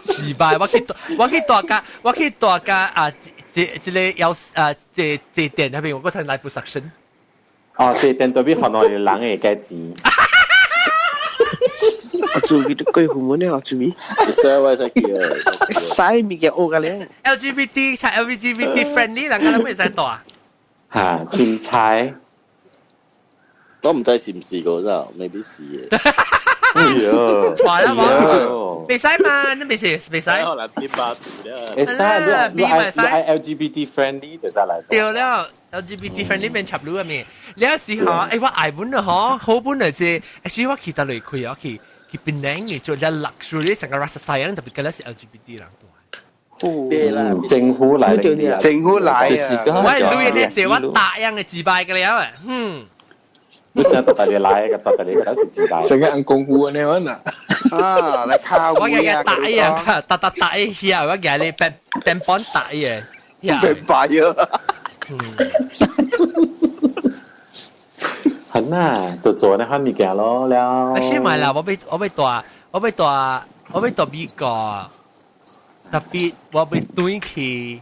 自敗，我去大家，我去大家啊！這個要啊，這店那邊我嗰睇 liposuction。哦，這店對比河內人會計錢。我注意都幾好滿呢，我注意。使我使叫。使物件學個咧。 LGBT 才 LGBT friendly，人家都唔使大。嚇，凊彩。我唔知是唔是個真，未必是嘅。哎呀，錯啦冇，袂使嘛，你袂使袂使。可能變八字啦。會使，你愛 LGBT friendly 就使來。對了，LGBT friendly 免插女啊咩？你有時候，我愛本啊嗬，好本嚟啫。其實我去得嚟開，我去檳城嘅做只 luxury 成個 rasa sayang，特別嗰啲是 LGBT 人。政府來嘅，政府來啊！我係女嘅，借我答應嘅自敗嘅了啊，嗯。你成日特別來嘅，特別嚟嗰時自敗。成個人功夫呢樣啊！啊，來靠我日日打啊，打打打一下，我日你變變幫打嘅，變白啊！很啊，做做那款物件咯了。先買啦，我欲大美國，特別我欲轉去，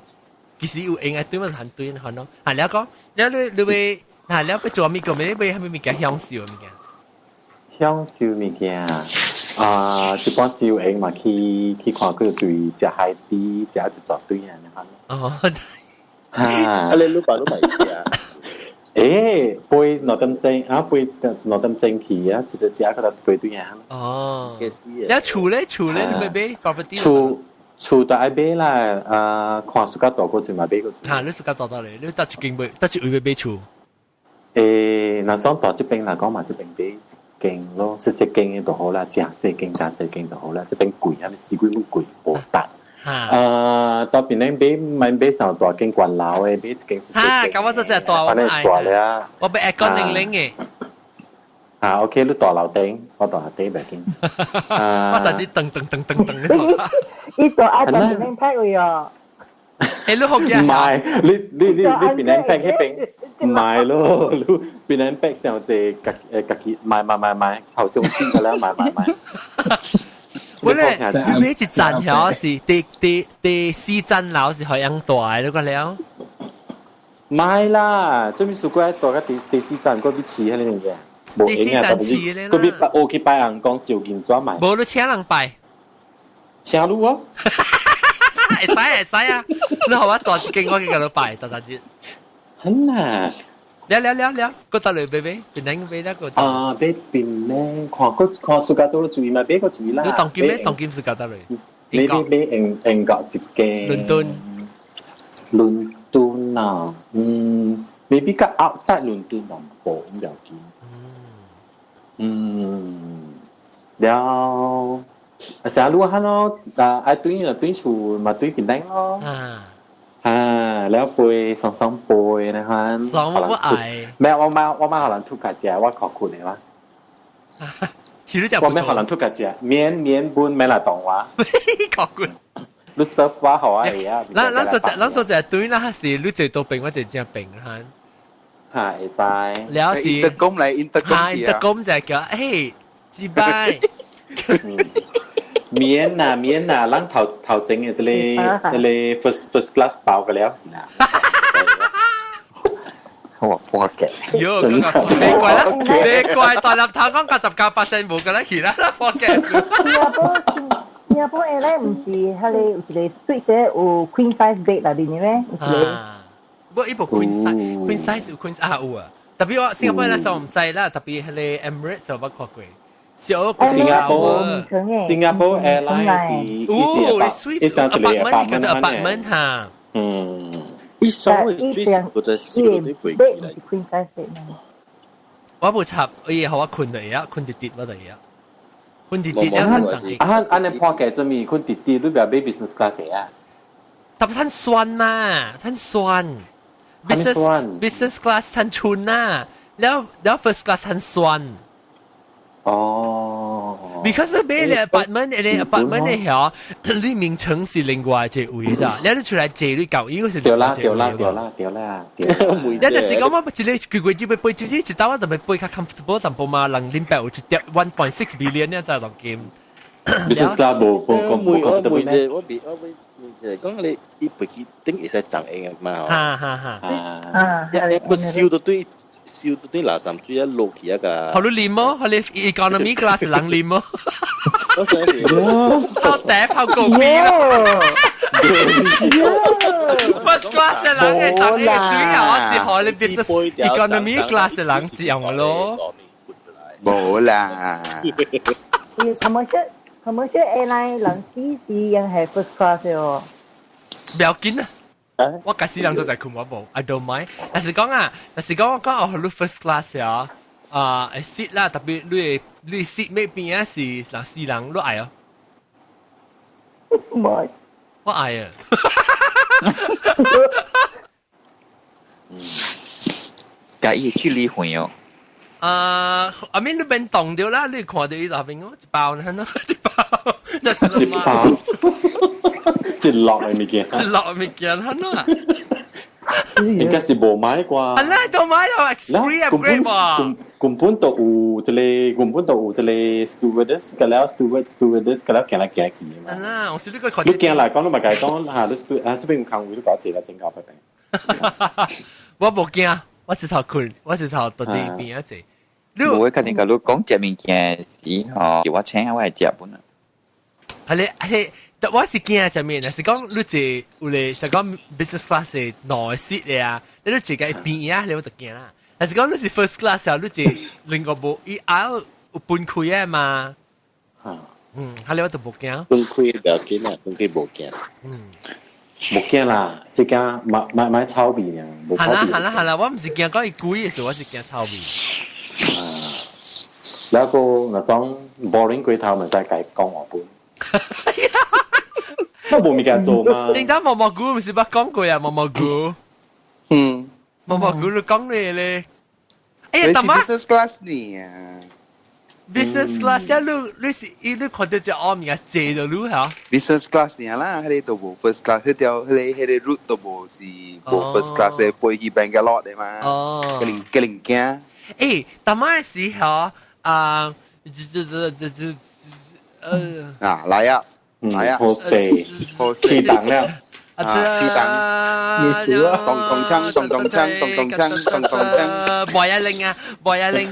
其實有應該對乜很對，可能。係你講，你欲。嗱，你欲做物件，你欲啥物件享受物件？享受物件啊，一般是有閒嘛，去看佢注意食海底，食一大堆啊，你看。哦，哈，啊你老爸都未食？欸，飛2點鐘啊，飛2點鐘去啊，一個食個飛對啊。哦，你厝咧，厝咧，你欲買 property？厝都愛買啦，啊，看暑假大過就嘛買過。嚇，你暑假大到咧，你得一間買，得一位買厝。若想大這邊來講嘛，這邊買一間咯，細細間的就好啦，誠細間、誠細間就好啦。這邊貴，還是死鬼麼貴，無值。到邊咧買買上大間懸樓的，買一間細細間。哈，咁我做隻大，我愛。我欲愛講零零的。啊，OK，你大樓頂，我大樓頂袂緊。我大只噔噔噔噔噔。伊做愛在邊拍位哦。欸，你好嘅。唔係，你邊邊拍彼邊？唔係咯，你邊邊拍上隻家家己買買買買，頭上邊個啦，買買買。我咧，你買一層曉是第四層樓是好樣大的，你講了？買啦，做咩事過大個第四層，過去飼彼個物件。第四層飼咧啦。過去拜，我去拜人講燒金紙買。無你請人拜。請你哦。會使會使啊！你予我大一間，我去共你拜大大節。好啦。了了了了，過到嚟買買，檳城買了個。啊，買檳城，看個看暑假都注意嘛，買個注意啦。你當今咩？當今暑假到嚟？你買英國一間。倫敦。倫敦啊，嗯，maybe 較 outside 倫敦淡薄唔要緊。嗯，了。啊，成日路下咯，啊，愛對就對厝嘛，對檳城咯。啊，了飛雙雙飛那款。雙我愛。咩？我媽予人吐家食，我靠困的哇。我咩予人吐家食，免免本免來當我。靠困。你 serve 我好啊，會啊。咱做隻對啦，是你坐多邊，我坐正邊哈。嚇，會使。了是。 intercom 來 intercom 嚇，intercom 就係叫，誒，一擺。免啊免啊，咱頭頭前嘅這個這個 first class 包個了。我破嘅。喲，你怪啦，你怪大粒頭講99%無個啦去啦，破嘅。新加坡 airline 唔是，彼個有一個 suite 有 queen size bed 內面嘅咩？有一個。不，伊無 queen size，queen size 有 queen 啊有啊。特別我新加坡那時候唔知啦，特別彼個 Emirates 我捌看過。小新加坡新加坡 airline 是哦，suite apartment 叫做 apartment 哈。嗯。伊稍微最我在燒到啲飛機嚟。 queen size bed 我無插，伊予我睏落去啊，睏直直我就啊，睏直直了趁啊，按呢破嘅準備睏直直，你不要買 business class 啊？特別趁酸嘛，趁酸。business class 趁春啊，了了 first class 趁酸。哦。 because 你買咧 apartment，你 apartment 咧曉，你名稱是另外一個位咋，你出來借你舊，伊個是對啦對啦對啦對啦。你就是講我一個幾個月要飛，就是一道我就欲飛較 comfortable 淡薄嘛，人林白有一碟 1.6 billion 呢，就當金。 business class 無無無 comfortable 咩？我別我別就係講你伊飛機頂會使長用嘅嘛。哈哈哈。啊！一個燒到對。燒到啲垃圾水一落去一個。好你啉麼？好你 economy class 人啉麼？我想好嗲泡狗屁啦！First class 嘅人嘅長嘅主要是好你 business economy class 嘅人是用咯。冇啦。 commercial airline 人死是用係 first class 哦。不要緊啊！我假使人做在睏我無，I don't mind。但是講啊，但是講我講哦，你 first class 啊，啊會 seat 啦，特別你你 seat 尾邊啊是人四人，你愛哦？唔愛，我愛啊。佮伊距離遠哦。啊，阿面你免動掉啦，你看到伊內邊哦，一包呢，一包，一包。一落嘅物件，一落物件，係喏。應該是無買啩。係啦，都買咗 free upgrade 喎。根本都有這個，根本都有這個 stewardess，個了 steward stewardess，個了行來行去嘛。係啦，我是呢個看。你行來講，你咪講講嚇，你 steward 啊，這邊有空位，你搞坐來增加百病。我無驚，我一頭睏，我一頭到底邊啊坐。無，我肯定甲你講食物件時吼，叫我請我會食本啊。係咧係。但我是驚啥物呢？是講你坐有咧，是講 business class 的兩個 seat 的啊，你坐個邊啊，你我就驚啦。但是講你是 first class 啊，你坐另外無伊後有分開的嘛？嗯，哈你我就無驚。分開不要緊啊，分開無驚。嗯，無驚啦，是驚買買買臭味啊，無臭味。係啦係啦係啦，我毋是驚講伊貴的時，我是驚臭味。啊，然後那種 boring 過頭，咪使共講話本。我無物件做嘛。頂頭毛毛菇毋是捌講過啊，毛毛菇。嗯，毛毛菇你講你咧。哎呀，大媽。 business class 呢啊？business class 啊，你你是伊你看到隻烏物件坐到你嚇？business class 呢啦，彼個都無 first class，彼條彼個彼個 route 都無是無 first class 的，飛去 Bangalore 的嘛。哦。個零個零驚。欸，大媽時候啊，這這這這啊，來啊！來啊！好勢，好勢，起檔了，啊，起檔，咚咚鏘，咚咚鏘，咚咚鏘，咚咚鏘，博一拎啊，博一拎，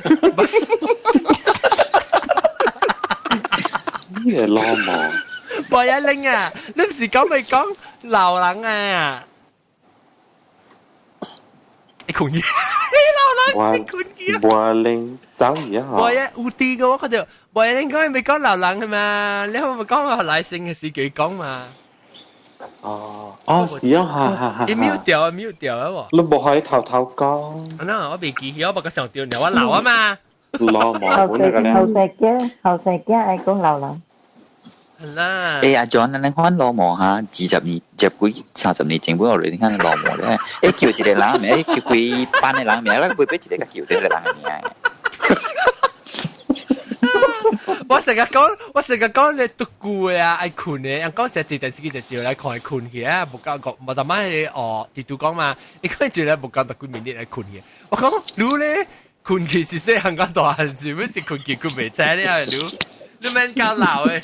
呢個老毛，博一拎啊！你唔是講咪講鬧人啊？你困去，你鬧人，你困去啊！博拎走去啊！博一有啲嘅我覺得。喂，你講咪講鬧人嘅嘛？你可咪講話來生嘅時佢講嘛？哦哦，是啊，哈哈哈！你 mute 掉啊，mute 掉啊！喎，你無可以偷偷講。嗱，我未記起，我不過想掉，我鬧啊嘛。鬧嘛，我那個咧。後生囝，後生囝愛講鬧人。係啦。欸，阿 John，你看老毛哈，20年、十幾、30年前本落嚟，你看老毛咧，欸叫一個人名，叫幾班的人名，咱袂俾一個叫這個人名。我成日講，我成日講你獨孤啊，愛睏的，人講成日坐電視機就照來看睏去啊，無夠個，無淡仔迄個哦，地圖講嘛，伊講一個無夠特幾暝來睏去。我講你咧，困去是細漢個大漢時，不是困去困袂醒了，你你免夠老的。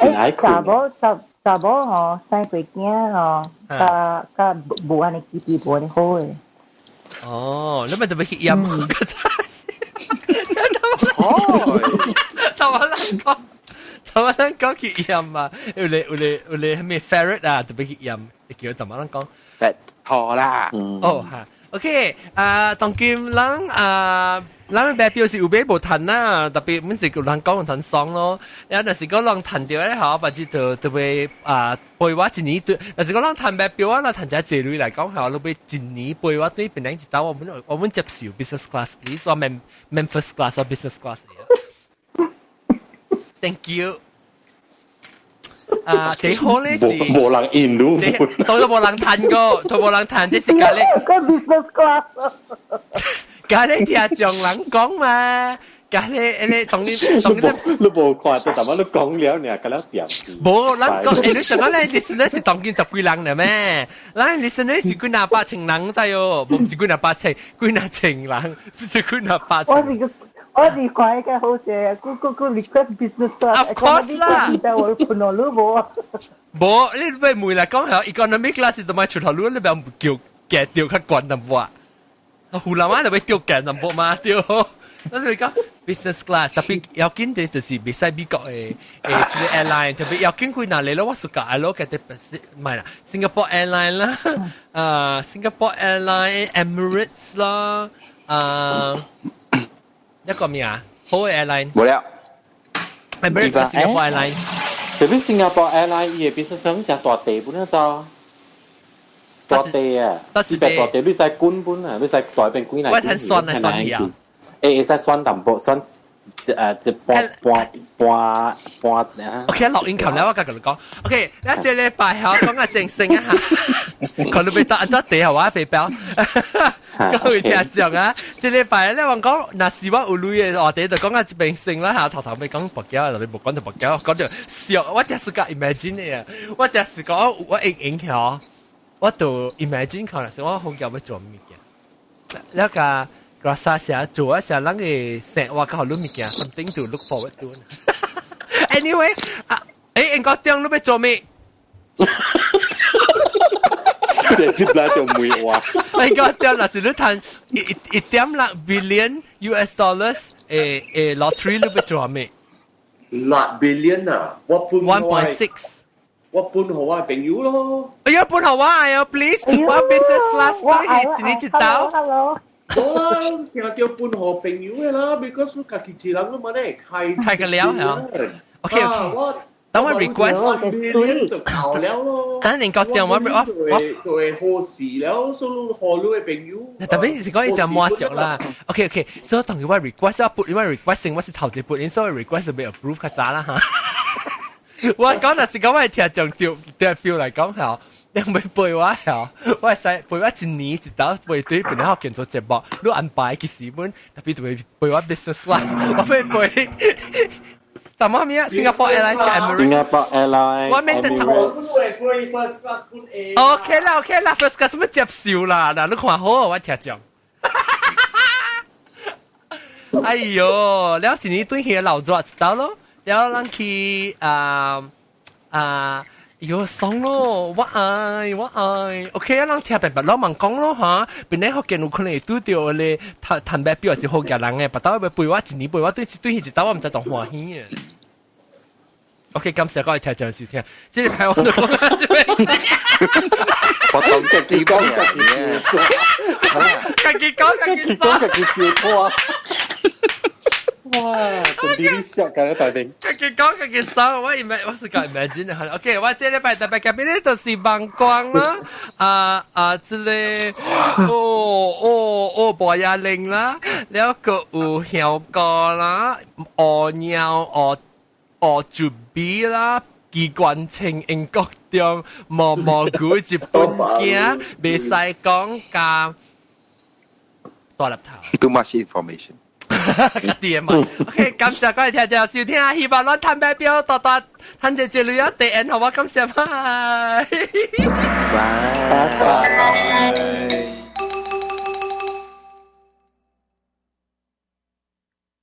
真愛困。查某查查某吼，生過囝吼，較較無按呢基地無按呢好的。哦，你咪特別去驗個真是。哦，頭先咱講，頭先咱講去驗嘛，有咧有咧有咧咩 ferret 啊，特別去驗，叫頭先咱講。好啦。哦嚇，OK 啊，當今咱啊，咱白表是有買無趁啦，特別阮是叫人講趁爽咯。啊，若是講人趁著咧吼，或者就特別啊，陪我一年對，若是講人趁白表啊，若趁只濟鐳來講吼，都欲一年陪我對檳城一兜，我們接受 business class，please，我免免 first class 或 business class。Thank you。啊，幾好咧是，無人引路，都無人趁過，都無人趁，這是家咧。個 business class。家咧聽眾人講嘛，家咧咧當你當你你無看到，但係你講了呢，個了點。無，咱講，欸，你想講咧，你是當今十幾人了咩？咱你是幾若百千人在哦，無毋是幾若百千，幾若千人，不是幾若百千。我是我是看個好勢，個個個 request business class。 Of course 啦。我判落你無。無，你欲問來講係 economy class 就買出頭路，你不要叫夾掉較懸淡薄啊。湖南話就欲叫夾淡薄嘛，對。咱就講 business class，特別要緊的就是袂使美國的誒，這個 airline，特別要緊佢哪裡咯，我暑假咯，嘅啲唔係啦，Singapore Airline 啦，啊，Singapore Airline、Emirates 啦，啊，一個咩啊？好嘅 airline。冇了。 Emirates Singapore Airline。特別 Singapore Airline 伊個 business 誠大地本啊，就大地啊，四百大地，你使滾本啊，你使大邊滾來。我睇算啊算啊。會會使選淡薄，選一半半半半啊。 OK，錄音琴咧，我甲佢講。OK，你這禮拜我講個正聲啊嚇，可能被當做地下話被表。各位聽眾啊，這禮拜咧我講，若是我有鐳的話題，就講下這邊先啦嚇。頭頭尾講跋筊，特別無講到跋筊，講到笑。我就是個 imagine 的啊，我就是講我應應曉，我就 imagine 可能是我好叫欲做物件，了個。rasa 寫做一下，咱嘅生活較好物件，something to look forward to。Anyway，啊，欸，英國中你欲做咩？直接來就問我。英國中若是你趁1.6 billion US dollars 誒 lottery，你欲做咩？ 6 billion 啊！我分 1.6。我分予我朋友咯。哎呀，分予我啊，please，我 business class 一年一刀。 Hello。冇啦，聽到分予朋友的啦，because 你家己一人都嘛咧開。開個了係 OK OK。等我 request。就夠了咯。等你講電話，我我就會好事了，所以予你的朋友。特別是講伊就摸著啦。OK OK，所以當佢我 request 我撥，因為 request 我是頭一撥，所以 request 就被 approve 較早啦嚇。我講若是講我係聽從調調 feel 來講嚇。你唔會陪我嚇，我會使陪我一年一刀陪對本來學見做節目，你安排其實本特別特別陪我 business class，我會陪。什麼名？Singapore Airlines、 Emirates。 Singapore Airlines。我免得頭。 First class 本 A。 OK 啦，OK 啦，First class 乜接受啦？嗱，你看好，我聽講。哎喲，了是你對去老熱知道咯？了咱去啊啊！喲，爽咯！我愛我愛，OK 啊，咱聽白白老問講咯嚇，本來福建有可能會拄著咧，趁趁白表是好嘅人嘅，別兜欲陪我一年陪我對對一兜，我毋知當歡喜嘅。OK，感謝各位聽眾收聽，這個排我就講到這邊。我當自己講自己講，自己講，自己笑拖。哇！真啲笑緊大兵。自己講自己爽，我 imagine 我是講 imagine 的。OK，我這禮拜特別嘉賓咧就是望光啦，啊啊，這個哦哦哦，博雅玲啦，了個有香哥啦，烏鳥烏烏準備啦。機關槍英國中毛毛菇日本囝，袂使講加大粒頭。 Too much information。較啲嘛。OK，感謝各位聽眾收聽，希望咱趁白表大大趁這這類啊，第 N 好我感謝，拜拜拜。